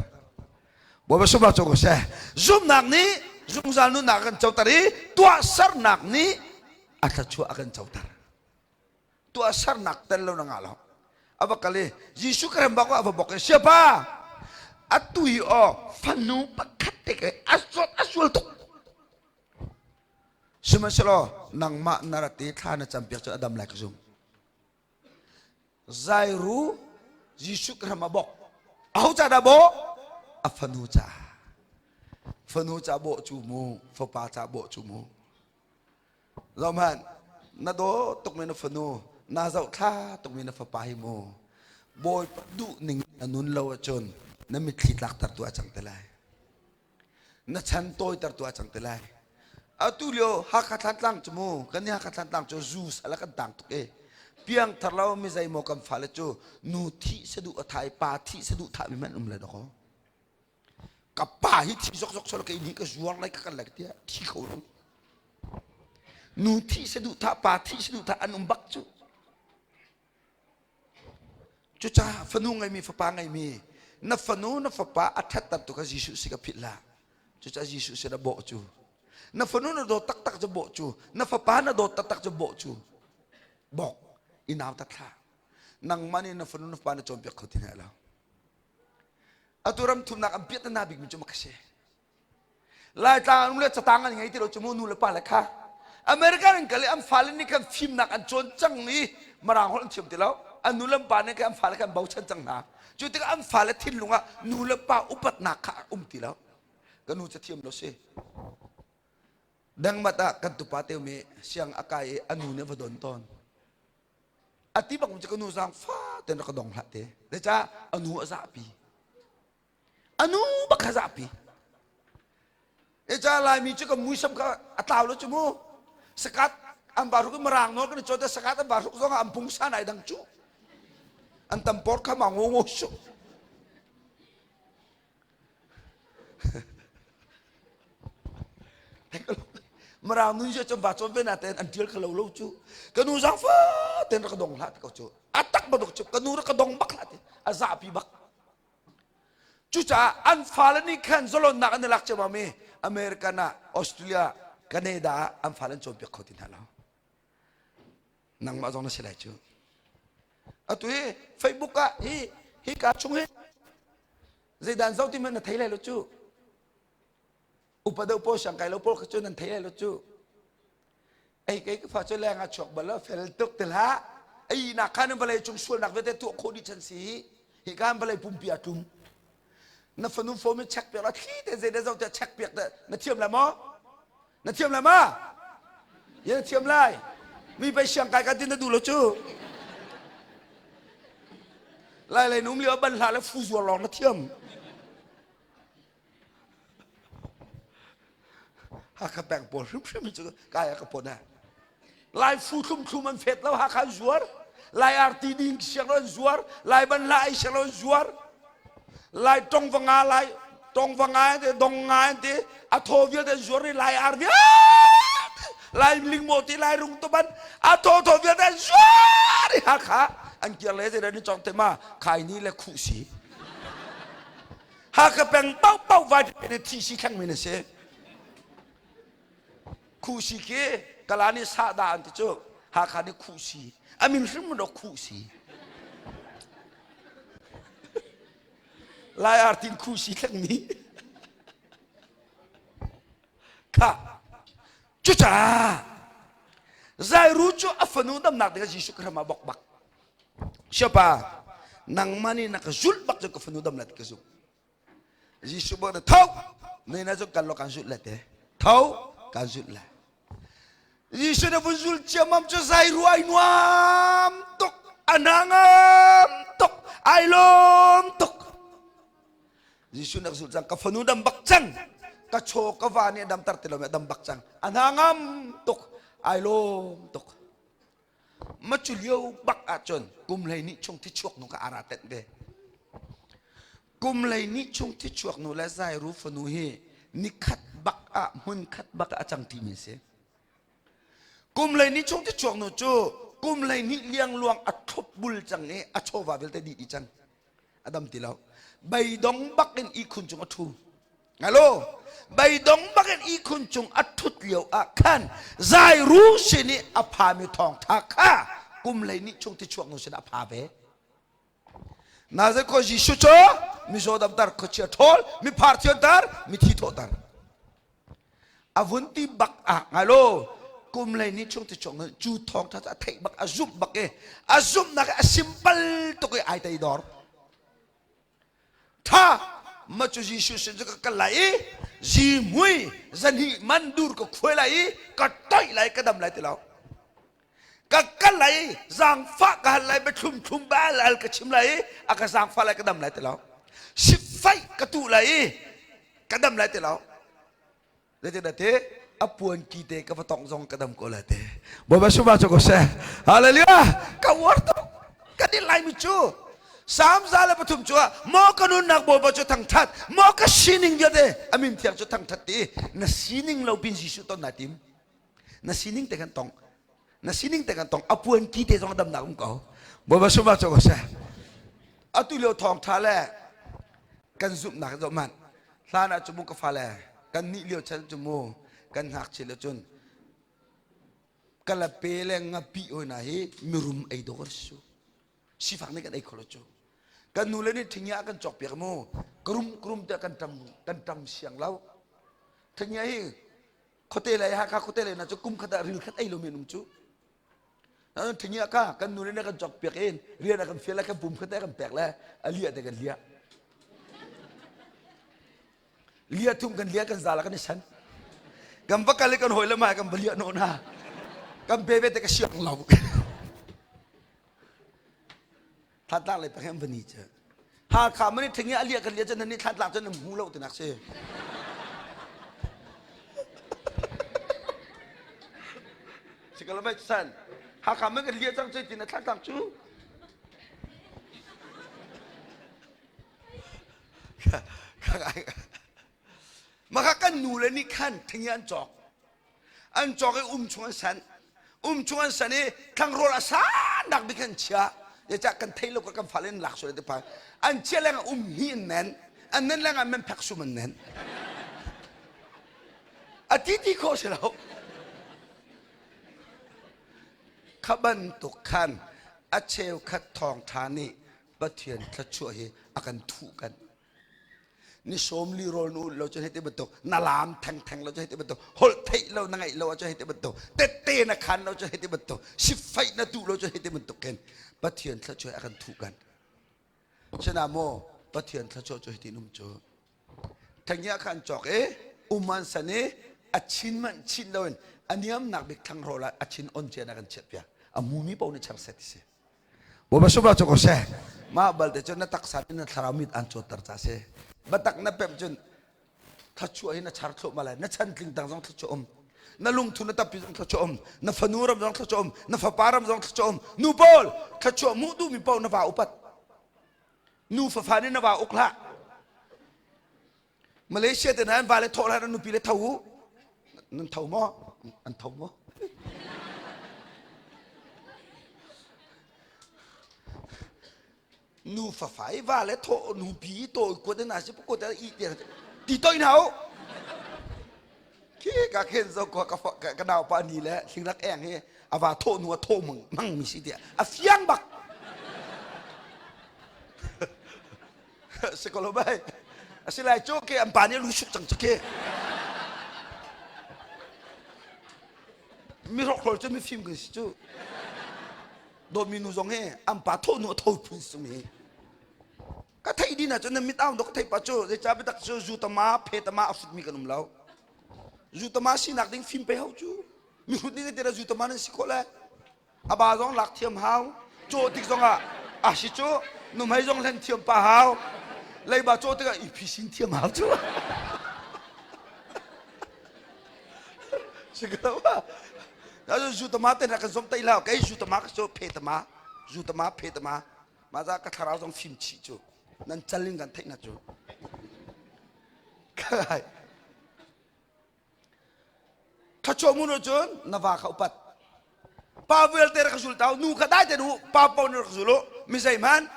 S2: Bawipa sunglawi cu ko seh. Zumhnak nih zungzal nunnak a kan coter i tuahsernak nih a thluachuah a kan coter. Tuahsernak tel lo na ngah lo. A va kal i Jesuh ka rem bak a va bok i siapa atu hi aw fanu pakhat te ke a zawt a sual tuk. Sihmanhsehlaw nangmah na rat i thla na campiak cu a dam lai ka zum. Zairu Jesuh ka ram a bok. Aho ca dah bawh? A fanu ca. Fanu ca bawh cu mu, fapa ca bawh cu mu. Zohhmanh, Na daw tukmi na fanu, na zohthla tukmi na fapa hi mu. Bawipa duh ning na nun lo ahcun na mitthli tlakter tu a cang te lai. Na chan tawiter tu a cang te lai. Atu lio Hakha Thlantlang cu mu, kan ni Hakha Thlantlang cu zu sal ah kan tang tuk e. Piang thar lo mi zeimaw kan fale cu nu thih saduh a thai, pa thih saduh thah mi hmanh um le dakaw. Ka pa hi thi zokzok solo kei nih ka zuar lai ka kal lai tiah thi kho lo. Nu thih saduh thah, pa thih saduh thah an um bak cu. Cucaah fanu ngeimi fapa ngeimi na fanu na fapa a ṭhatter tu kha Jesuh si ka philh hlah. Cucaah Jesuh sin a bawh cu. Na fanu na dawt taktak cu bawh cu. Na fapa na dawt taktak cu bawh cu. Bawk i nau tat hlah. Nangmah nih na fanu na fapa na cawnpiak kho ti hna lo. Atu ram thumnak an piat na bikmi cu mak si. Laitlang an um le catang an ngei ti lo cu mu nu le pa le kha American an kal i an fale nih khan fimnak an cawn cang i Mirang holh an thiam ti lo an nu le pa nih khan an fale kha an bochan cang hna cu tikah an fale thinlung ah nu le pa upatnak kha a um ti lo ka nu ca thiam lo si dengmat ah kan tupa te mi siang a kai i a nu nih va don tawn a ti bak cu ka nu zaang fa ten rak ka dong hlah te zeicah a nu a zahpi Anu bak kha zapi. E ca Laimi cu ka muisam kha a tlau lo cu mu. Sakat an ba ruk marang nawl kan chawt sakat an ba ruk zong an pungsan ai dang cu. An tampor kha ma ngo ngo su. Marang nun je chom ba chom ve na ten an tial kha lo lo cu. Ka nu zang fa ten ra ka dong hlah ko cu. Atak ba dok cu ka nu ra ka dong bak hlah ti. A zapi bak. Cucaah an fale nih khan zalonnak an i lak ciammam i American ah, Australia, Canada ah an fale an cawnpiak kho ti hna lo. Nangmah zong na si lai cu. Atu hi Facebook ah hi hi ka chung hi zeidan zoh ti na thei lai lo cu. Upa deuh pawl siang kai lo pawl kha cu nan thei lai lo cu. Ei kei ka fa cu leng ah chuak bal lo fel tuk ti hlah. Ei nak khan vawlei cung sualnak vialte tuah khawh dih chan si hi. Hi kan vawlei pumpi a tlum. Na fanu phone in check piak la thli te zei de zo te check piak te na thiam lai maw? Na thiam lai ma? Ye na thiam lai. Mi pei siang kai ka tin na duh lo cu. Lai lei num lio ban hla le fu zuar lawng na thiam. Hakha peng pawl hrimhrim cu kai ka pon ah Lai fu thlum thlum an fet lo Hakha an zuar Lai arti ding siang lo an zuar Lai ban la ai siang lo an zuar Lai tong va nga lai tong va nga te dong nga te a tho vialte an zuar ni lai ar vialte lai lingmo ti lai rung to ban a tho tho vialte an zuar i Hakha an kir le te ni chong te ma khai ni le khu si Hakha peng paohpaoh vai ne thi si thleng mi na si. Khusi khi kala nih sahdah an ti cu Hakha nih khusi a min hrim do khusi. Lai artin khusi thleng mi. Kha cucaah Zairu cu a fanu damnak ding ah Jesuh Khrist ah bok bak. Siapa nangmah nih na ka zulh bak cu ka fanu dam lai ti ka zumh. Jesuh bak na tho ne na zong kan lo kan zulh lai te tho kan zulh lai. Jesuh na vun zul ciamam cu zai ruai nuam tuk anangam tuk ai lawm tuk. Jesuh nak zulh cang ka fanu dam bak cang ka chaw ka va nih dam tar ti lo dam bak cang anangam tuk ai lawm tuk. Ma cu lio bak ahcun kum 12 chung thichuak nu kha ara tenh ve. Kum 12 chung thichuak nu le Zairu fanu hi nikhat bak ah hmun khat bak ah a cang timi si. Kum 12 chung thichuak nu cu kum 12 liangluang a thlup bul cang i a chawva vialte dih dih cang. A dam ti lo. Beidong bak in ihkhun cung a ṭhu. Alo, beidong bakin ihkhun cung a ṭhut lio ah khan Zairu sin i a phami thawngṭha kha kum 12 chung tichuak nu sin a pha ve. Nazareth khua Jesuh cu mizaw damter, khuachia ṭhawl, miphar thianter, mithi thawhter. A vun ti bak ah ngalo kum 12 chung tichuak nu cu thawngṭha cu a theih bak, a zumh bak i a zumhnak a simpal tuk i ai tei dor. Tha ma cu Jesuh sin cu ka kal lai i zihmui zahnih man dur ka khuai lai i ka toih lai ka dam lai ti lo. Ka kal lai, zaangfah ka hal lai, biathlum thlum bal al ka chim lai i a ka zaangfah lai ka dam lai ti lo. Sifai ka tuh lai i ka dam lai ti lo. Zeitindah te a puan ki te ka va tong zong ka dam ko lai te. Bawipa suma cu ko seh. Hallelujah! Ka uar tuk. Kan i laimi cu Psalm 103 cu ah maw ka nunnak Bawipa cu thangthat, maw ka sining vialte a min thiang cu thangthat ti na sining lo pin Jesuh ton naa tim. Na sining te kan tong. Na sining te kan tong. A puan ki te zong damnak um ko. Bawipa suma cu ko seh. Atu lio thawngtha le kan zumhnak zoh hmanh. Hlan ah cu mu ka fale kan nih lio chan cu mu kan ngakchia le cun kalape le ngapi hoi na hi mirum ei dawk an si sifak nih kan ei kho lo cu kan nu le nih thingya kan cawk piak mu krum krum te kan tam kan tam siang lo thingya hi khote le Hakha khote le na cu kum khat ah ril khat ei lo mi an um cu Thingya ka kan nu nih kan cawk piak in rian a kan fial le kan pum khat kan pek le a liah te kan liah. Liah thum kan liah kan zala kan i san. Kan va kal i kan hawi le mai kan va liah no na. Kan bebe te ka siang lo. Thlatlak le pakhem vani cu. Hakha mani thing a liah kan liah cun nan nih thlatlak cun nan hmu lo tinak si. Sikalamai san. Hakha man kan liah cang cu tin a thlatlak cu. Maka kan nu le nih khan thing an cawk. An cawk i um chung an san. Um chung an san i thlangrawl a sannak bik an chia. Zeicah kan thei lo ka kan fale in lak sual ti phan. An chia leng um hi an nen. An nen leng ah men phek sum an nen. A ti ti kho si lo. Kha bantuk khan a cheukhat thawngṭha nih Pathian thluachuah hi a kan thuh kan. Ni sawmli rawl na ulh lo cu hei ti bantuk na laam thengtheng lo cu hei ti bantuk holh theih lo na ngeih lo ah cu hei ti bantuk tette na khan lo cu hei ti bantuk siffaih na tuh lo cu hei ti bantuk khin Pathian thluachuah a kan thuh kan. Sinah maw Pathian thluachuah cu hitin um cu. Thengya kha an cawk i uman san i a chin manh chin loin a niamnak bik thlang rawl ah a chin on cia na kan chiah piak. A mumi paoh nih char set si. Bawipa sumra cu ko seh. Mah balte cu na taksa in na thlarau mit an cawtter ca si. Batak na pemh cun thluachuah hi na char thluahmah lai. Na chantling tang zong thluachuah um. Na lungthu na tappi zong thluachuah um. Na fanu ram zong thluachuah um. Na fapa ram zong thluachuah um. Nu pawl thluachuah hmuh duhmi paoh na va upat. Nu fafa nih na va uk hlah. Malaysia te nan va le thawh hlah nan nupi le tho u. Nan tho maw? An tho maw? Nu fafa i va le thawh nupi to kuat na si kuat i ti ti toi na u. Khi ka khen zo ko ka ka nau pa ni le hlingrak eng hi ava thawh nu a thawh mang mang mi si tiah a fiang bak. Si ko lo bai. Asilai cu ke an pa nih lu suk cang cu ke. Mi hrokhrawl cu mifim kan si cu. Dawtmi nu zong hi an pa tho nu a tho phun sung hi. Ka theih din ahcun na mit au do ka theih pa cu zeicah biatak cu zu tama phe tama a hrutmi kan um lo. Zu tama sinak ding fim pe ho cu. Mi hrut nih tira zu tama nan si khawh le. A ba zong lak thiam hau. Caw tik zong ah a si cu nuhmei zong hlen thiam pa hau. Leiba caw tikah i phisin thiam hau cu. Si ko ma. Zu tama te na kan zom tai la kei zu tama ka cu phe tama zu tama phe tama ma za ka thlarau zong fim chih cu nan cal in kan theih na cu kai Thluachuah mun cun na va kha upat. Pa vialte rak zul tau nu kha dai te nu pa pau na rak zul u mi zeihmanh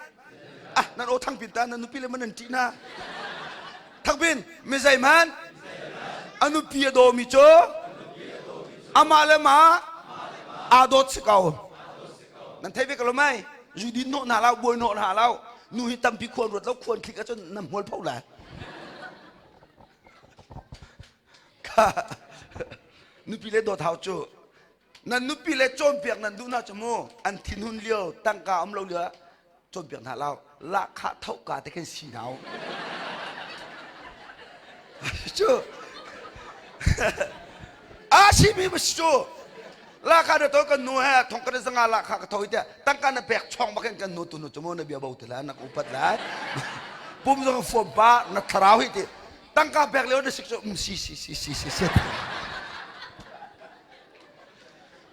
S2: ah nan aw thangpin ta nan nupi le man nan ṭih hna thangpin mi zeihmanh a nupi a dawmi cu amah le mah aa dawt si ko nan thei ve ko lo mai zu din hnawh hna lo buai hnawh hna lo nu hi tampi khuan ruat lo khuan thlik ahcun nan hmual pho lai Nupi le dawt hau cu nan nupi le cawnpiak nan duh hna cu mu an thinhun lio tangka um lo lio ah cawnpiak hna lo lahkhah thohka te khin si hna u cu a simi ba si cu. Laka na to kan nu he thong kan zanga la kha ka thoi te tangka na pek chong bakin kan nu tu nu chumo na bia bo te la na upat lai. Pum zong fuam pa na thlarau hi ti tangka pek leo na sik chu um si si si si si si.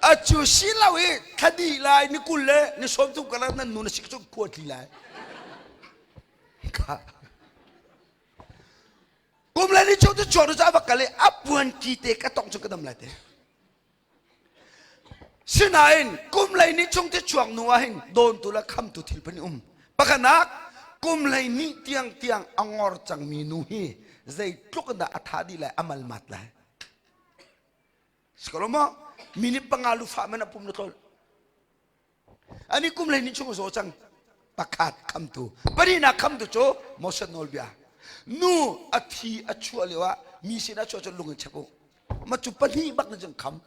S2: A chu si lo i thadi lai ni kul le ni som tu kala nan nu na sik chu khua tli lai. Ka Kum le ni chung cu chuak cu a va kal i a puan ki te ka tong cu ka dam lai te. Sinain kum lei ni chung ti chuak nu ah hin dawntu le khamtu thil phun um. Pakhatnak kum lei ni tiang tiang a ngor cangmi nu hi zeitluk in dah a tha dih lai a malmat lai. Sikolo minute panga lufa man a pum na tlol. Ani kum hlei ni chung a zaw cang. Pakhat khamtu. Pahnihnak khamtu cu Moses nawlbia. Nu a thi a chuah lio ah mi sin a chuah cu lung in chek u. Ma cu pahnih bak na cun kham.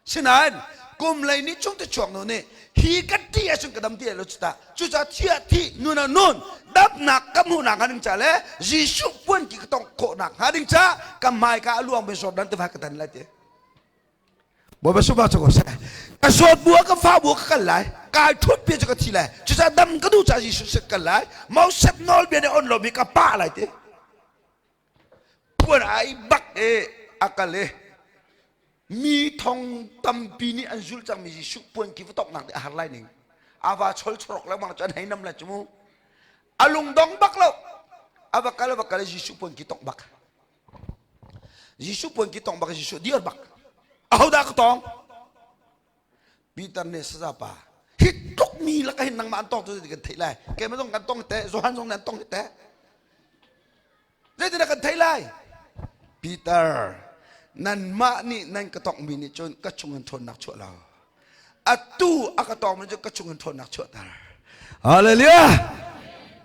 S2: Sinain kum lei ni chung te chuak nu nih hi ka ti ahcun ka dam ti lo cu ta. Cucaah thi ah thi nun ah nun damnak ka hmuhnak hnga ding ca le Jesuh puan ki ka tongh khawhnak hnga ding ca ka hmaika a luang mi Jordan tiva ka dan lai ti. Bawipa sungah cu ko seh. Ka zawt bu ah ka fa bu ah ka kal lai. Kai thut pi cu ka thi lai. Cucaah dam ka duh caah Jesuh sin kal lai. Moses nawlbia nih on lomi ka pah lai ti. Puan ai bak i a kal i mi thong tampi nih an zulh cangmi Jesuh puan ki va toknak nih a har lai ning. Ava chol chorok lengmang cu an hei nam lai cu mu. A lungdong bak lo. A va kal a va kal i Jesuh puan ki tok bak. Jesuh puan ki tong bak Jesuh dir bak. Ahodah ka tong? Peter nih saza pa hi tluk mi laka hin nangmah an tong tu kan theih lai. Keimah zong kan tong te, Johan zong an tong te. Zeitindah kan theih lai? Peter, nanmah nih nan ka tongmi nih cun ka chung in ṭhawnnak chuah lo. Atu a ka tongmi cu ka chung in ṭhawnnak chuahter. Hallelujah!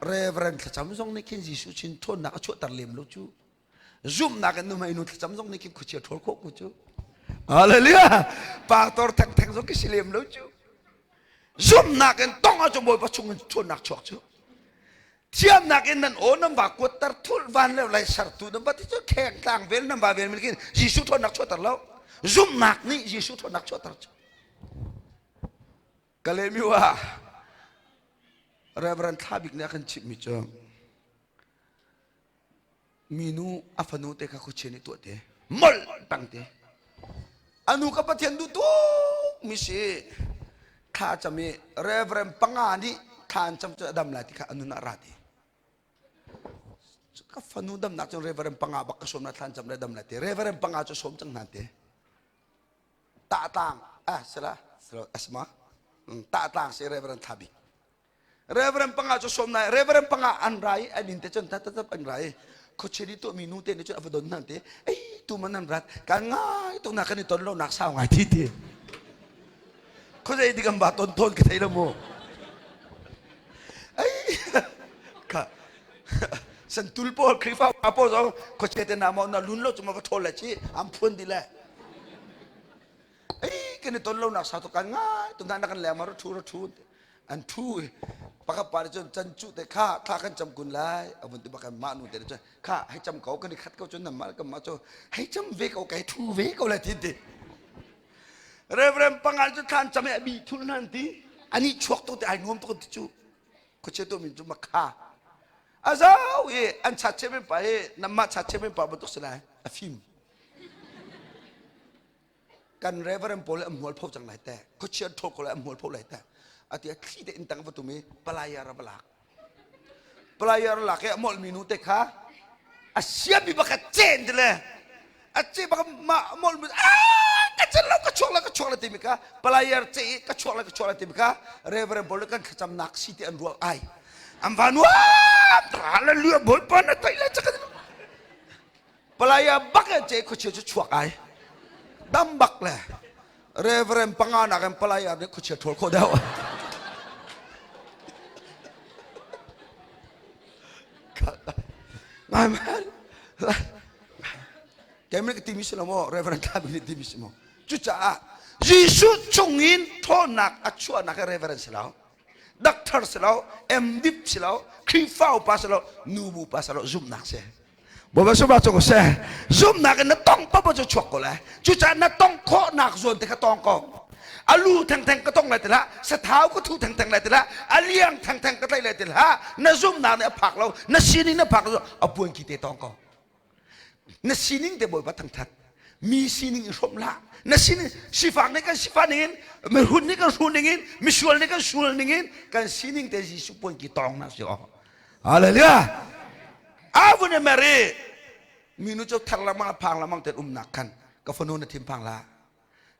S2: Reverend thlacam zong nih khin Jesuh chin ṭhawnnak a chuahter lem lo cu. Zumhnak in nuhmei nu thlacam zong nih khin khuachia ṭhawl khawh ko cu. Hallelujah! Pastor thengtheng zong khi si lem lo cu. Zumhnak in tong ahcun Bawipa chung in ṭhawnnak chuak cu. Thiamnak in nan aw nan va kuatter thul van le lai sertu nan va ti cu kheng tlang vel nan va vel men khin Jesuh ṭhawnnak chuahter lo. Zumhnak nih Jesuh ṭhawnnak chuahter cu. Kalemiu ah Reverend Thla Bik nih a kan chimhmi cu minu a fanu te kha khuachia nih tuah te molh peng te anu ka Pathian duh tuk mi si thla cam i Reverend panga nih thla an cam cu a dam lai ti kha a nun ah ra ti ka fanu damnak cu Reverend panga bak ka sawm na thla an cam le dam lai ti Reverend panga cu sawm cang hna te tahtlang ah sila sila asma tahtlang si Reverend Thla Bik Reverend panga cu sawm nai Reverend panga an rai an in te cun tat tat an rai khuachia nih tuahmi nu te nih cun a va don hna te ei tu man nan rat kan ngai tuk na kan i ton lo nak sau ngai thi ti khuazei di kan ba ton ton ka thei lo mu ei ka santul pawl Khrihfa pawl zong khuachia te na mo na lun lo cu ma va thawl le chi am phuan di le ei kan i ton lo nak sau tuk kan ngai tuk na kan leng ma ra thu ra thu an thu pakhat pa nih cun can cu te kha thla kan cam kun lai a vun ti bak mah nu te cun kha hei cam ko kan i khat ko cun nan mah kan mah cu hei cam ve ko kai thu ve ko lai ti ti Reverend pangal cu thlan cam i a bi thul nan ti ani chuak to te ai nuam tuk ti cu khuachia tu min cu makha a zau i an chat che men pa hi namah chat che men pa bantuk si lai a fim Kan reverend pawl an hmual pho cang lai te khuachia an ṭhawl ko lai an hmual pho lai te ati a thli te in tang va tum i palaya ra va lak palaya ra lak i a molh mi nu te kha a siami bak a cen ti le a ce bak ma molh mi ka cen lo ka chuak la ka chuak la timi kha palaya ce i ka chuak la ka chuak la timi kha reverend pawl kan thlacam nak si ti an ruak ai an va nuam hallelujah bawipa na tai le chak Palaya bak in ce khuachia cu chuak ai. Dam bak le Reverend panga nak in palaya nih khuachia ṭhawl khawh deuh. Ngai man. Keimah ka timi si lo maw Reverend Thabi nih timi si maw. Cucaah Jesuh chungin ṭhawnnak a chuahnak hi Reverend si lo. Doctor si lo, MDip si lo, Khrihfa upa si lo, nubu pa si lo, zumhnak si. Bawipa sumah cu seh zumhnak in na tong paoh cu chuak ko lai. Cucaah na tong khawhnak zawn te kha tong ko. A lu thengtheng ka tong lai ti hlah, sathau ka thu thengtheng lai ti hlah, a liang thengtheng ka tlaih lai ti hlah. Na zumhnak nih a phak lo, na sining na phak lo, a puan ki te tong ko. Na sining te Bawipa thangthat. Mi sining i hrawm hlah. Na sining sifak nih kan sifah ning in, mihrut nih kan hruh ning in, misual nih kan sual ning in, kan sining te Jesuh puan ki tong na si aw. Hallelujah. Avun Mary minu cu thar lengmang a phang lengmang ten umnak khan ka fanu na thin phang hlah.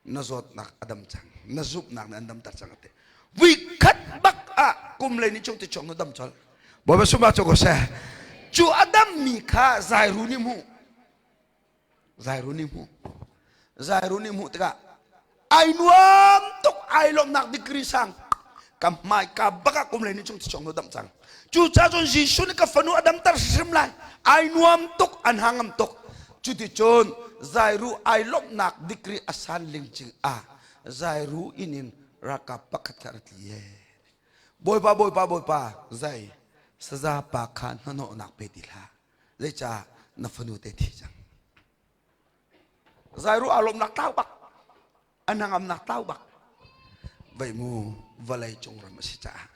S2: Na zawtnak a dam cang. Na zumhnak nih an damter cang ati. Vui khat bak ah kum lei ni chung ti chung na dam chol. Bawipa sumah cu ko seh. Cu a dammi kha Zairu nih hmuh. Zairu nih hmuh. Zairu nih hmuh tikah ai nuam tuk ai lawmhnak degree sang ka hmai ka bak ah kum lei ni chung ti chung na dam cang. Cucaah cun Jesuh nih ka fanu a damter hrim lai. Ai nuam tuk an hangam tuk. Cuticun Zairu ai lawmhnak degree a san lingcing ah Zairu inn in ralkap pakhat kha ra tli ye. Bawipa, Bawipa, Bawipa, zai saza pa kha hnahnawhnak pe ti hlah. Zeicah na fanu te thi cang. Zairu aa lawmhnak tlau bak. A hnangamnak tlau bak. Vei mu vawlei cung ram a si caah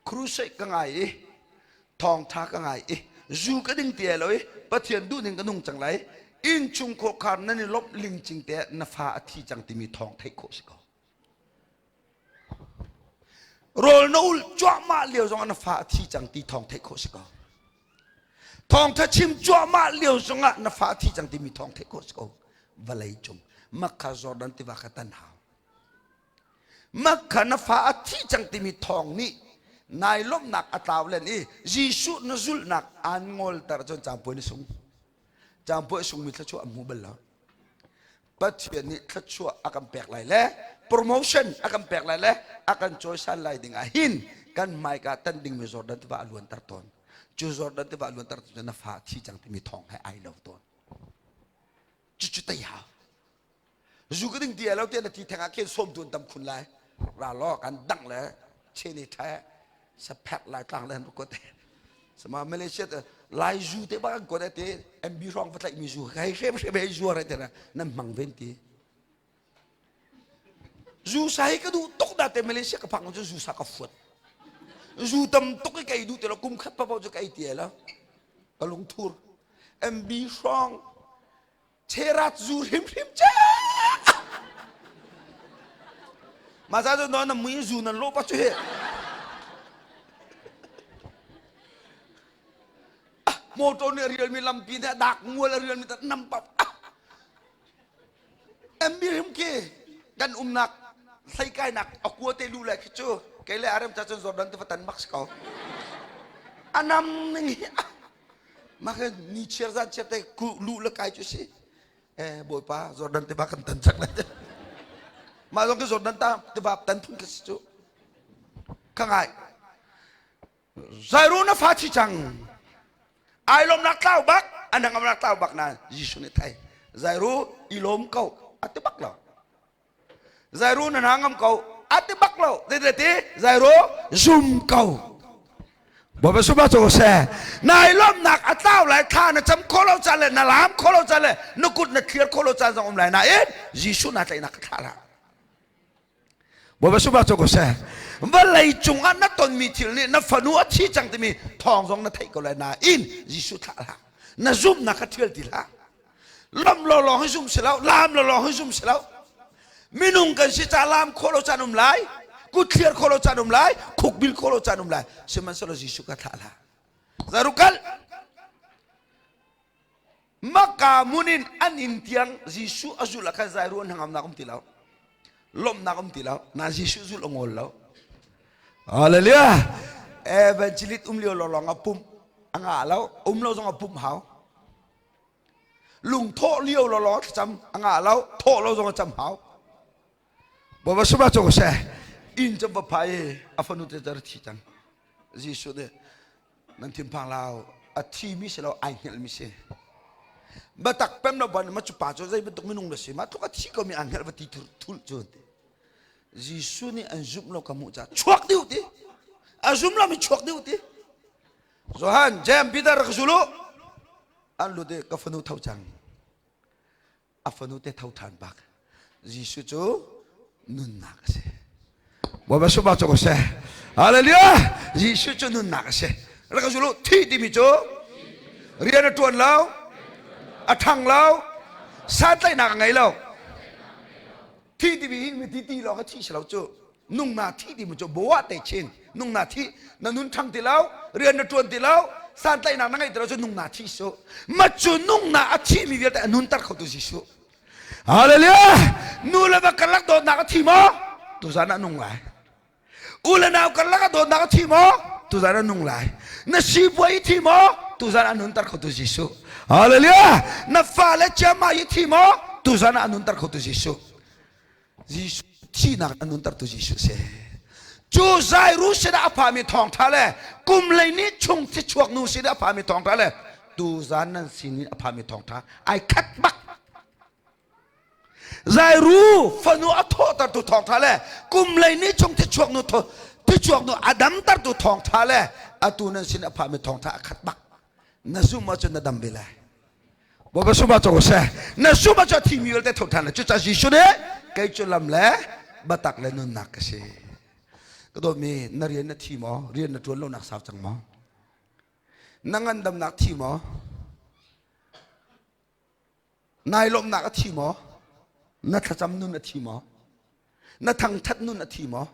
S2: crusade ka ngai i thawngtha ka ngai i zu ka ding ti lo i Pathian duh ning ka nung cang lai innchung khawkhar nan i lawmh lingcing te na fa a thi cang timi thawng theih khawh si ko. Rawl na ulh cuahmah lio zongah na fa a thi cang ti thawng theih khawh si ko. Thawngtha chim cuahmah lio zongah na fa a thi cang timi thawng theih khawh si ko. Vawlei cung Makha Jordan tiva kha tan hau. Makha na fa a thi cang timi thawng nih nai lawmhnak a tlau len i Jesuh na zulhnak aan ngolter cun caangpuai na sung. Caangpuai sungmi thluachuah an hmu bal lo. Pathian nih thluachuah a kan pek lai le promotion a kan pek lai le a kan cawisan lai ding ah hin kan hmaika tan dingmi Jordan tiva a luanter tawn. Cu Jordan tiva a luanter cu na fa thi cang timi thawng he ai lo tawn. Cucu tei hau. Zu ka ding ti lo te na ti theng ah khin sawm tu an tam khun lai. Ra law kan dang le cheni the saphek lai tlang le ko te. Sama Malaysia lai zu te ba ko te MB rong va tlaih mi zu kai hrem hrem hei zuar te na nan hmang ven ti. Zu sa hi ka duh tuk da te Malaysia ka phak cu zu sa ka fuat. Zu tam tuk i kai duh te lo kum khat pa cu kai ti lo. Ka lungthur. MB hrong Cherat zu hrimhrim che ma za cu na mui zu nan lo pa cu he motor nih a rial mi lampi nih a dak mual a rial mi nam pap MB hrim khi kan umnak hlei kainak a kua te lu lai khi cu kei le arem cha cun Jordan te va tan bak si ko anam ning hi Mah kha ni chiar zan chiar te lu le kai cu si. Eh Bawipa Jordan tiva kan tan cang lai. Mah zong khi Jordan ta tiva tan phun ka si cu. Ka ngai. Zairu na fa chi cang. Ai lom nak tlau bak, an hangam nak tlau bak na Jesuh nih thai. Zairu i lom ko, a ti bak lo. Zairu na hna ngam ko a ti bak lo zei ti Zairu zum ko Bawipa suma cu seh nai lawmhnak a tlau lai thla na cam kho lo caan le na laam kho lo caan le na kut na thlir kho lo caan zong um lai nain Jesuh na tlaihnak ka thlah hlah Bawipa suma cu ko seh vawlei cungah na tonmi thil nih na fanu a thi cang timi thawng zong na theih ko lai nain Jesuh thlah hlah na zumhnak kha thial ti hlah lam lo lawng hi zum si lo lam lo lawng hi zum si lo minung kan si ca lam khawh lo caan um lai kut thliar khawh lo caan um lai khukbil khawh lo caan um lai sihmanhsehlaw Jesuh ka thlah hlah zarukal Maka munin an inn tiang Jesuh a zulh ah khan zairu an hangamnak um ti lo lawmhnak um ti lo na Jesuh zulh a ngol lo Hallelujah evangelist um lio lawng a pumh a ngah lo um lo zong a pumh hau Lungthawh lio lawlaw thlacam a ngah lo, thawh lo zong a cam hau. Bawipa sumah cu seh, inn cu va phai i a fanu te cu a thi cang. Jesuh nih nan thinphang lau, a thimi si lo, ai hngelhmi si. Biatak pem lo ban ma cu pa cu zei bantuk minung na si ma tluk a thi ko mi aa hngelh va ti thul cu ti. Jesuh nih an zumh lo ka hmuh caah chuak dih ti. A zum lo mi chuak dih ti. Johan, James, Peter ka zul u. An lut i ka fanu tho cang. A fanu te tho ṭhan bak. Jesuh cu Nunnak a si. Bawipa sungpar cu ko seh. Hallelujah! Jesuh cu nunnak a si. Rak ka zul u. Thi timi cu rian a ṭuan lo, a ṭhang lo, santlaihnak a ngei lo. Thi timi hi mi ti ti lawng a thi si lo cu. Nung na thi timi cu bawa te chin. Nung na thi, na nun ṭhang ti lo, rian na ṭuan ti lo, santlaihnak na ngei ti lo cu nung na thi su. Ma cu nung na a thimi vialte a nunter khotu Jesuh. Hallelujah! Nu le va karlak dawtnak a thi maw? Tuzan ah nung lai. U le nau karlak ah dawtnak a thi maw? Tuzan ah nung lai. Na sipuai i thi maw? Tuzan ah nunter khotu Jesuh. Hallelujah! Na fale ciammai i thi maw? Tuzan ah nunter khotu Jesuh. Jesuh thihnak a nuntertu Jesuh si. Cu Zairu sinah a phami thawngṭha le kum hleihnih chung thichuak nu sinah a phami thawngṭha le tuzan nan sin in a phami thawngṭha ai khat bak. Zairu fanu a thawhtertu thawngṭha le kum hleihnih chung thichuak nu thichuak nu a damtertu thawngṭha le atu nan sin a phami thawngṭha a khat bak. Na zumh ahcun na dam ve lai. Bawipa sungah co seh. Na sungah cu a thimi vialte tho ṭhan cucaah Jesuh nih kei cu lam le biatak le nunnak ka si. Ka dawtmi na rian na thi maw? Rian na ṭuan lonak sau cang maw? Na ngandamnak thi maw? Nai lawmhnak a thi maw? Na thlacam nun a thi maw? Na thangṭhat nun a thi maw?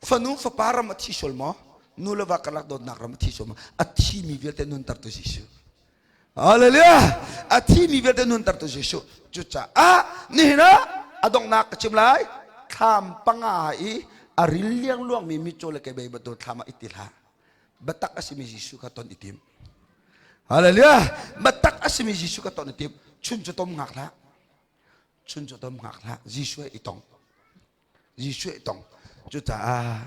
S2: Fanu fapa ram a thi sual maw? Nu le va karlak dawtnak ram a thi sual maw? A thimi vialte nuntertu Jesuh. Hallelujah! A thimi vialte nuntertu Jesuh. Cucaah nihin ah a donghnak ka chim lai. Thlam panga i a ril liangluangmi mitcaw le kebei bantuk thlam ah i ti hlah. Biatak a simi Jesuh kha ton i tim. Hallelujah! Biatak a simi Jesuh kha ton i tim. Chun cu tom ngak hlah. Chun cu tom ngak hlah. Jesuh i tong. Jesuh i tong. Cucaah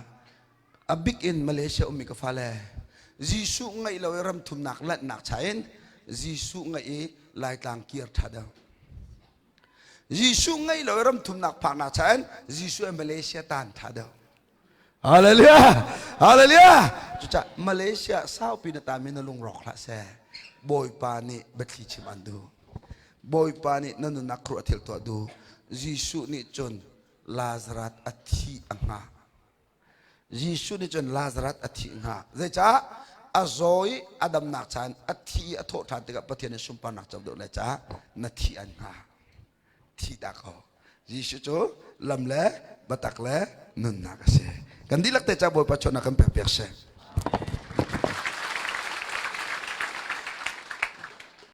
S2: a bik in Malaysia ummi ka fale Jesuh ngaih lo i ram thumnak lanhnak cha in Jesuh ngaih i Laitlang kir ṭha deuh. Jesuh ngaih lo i ram thumnak phaknak cha in Jesuh i Malaysia tan ṭha deuh. Hallelujah! Hallelujah! Cucaah Malaysia saupi na tami na lungrawk hlah seh. Bawipa nih biathli chim an duh. Bawipa nih na nunnak khuruah thil tuah duh. Jesuh nih cun Lazarus a thi a hngah. Jesuh nih cun Lazarus a thi hngah. Zeicah? A zaw i a damnak caan a thi i a thawh ṭhan tikah Pathian nih sunparnak co deuh lai caah na thi an hngah. Thi dah ko. Jesuh cu lam le biatak le nunnak a si. Kan dihlak te ca Bawipa chawhnak kan pek piak seh.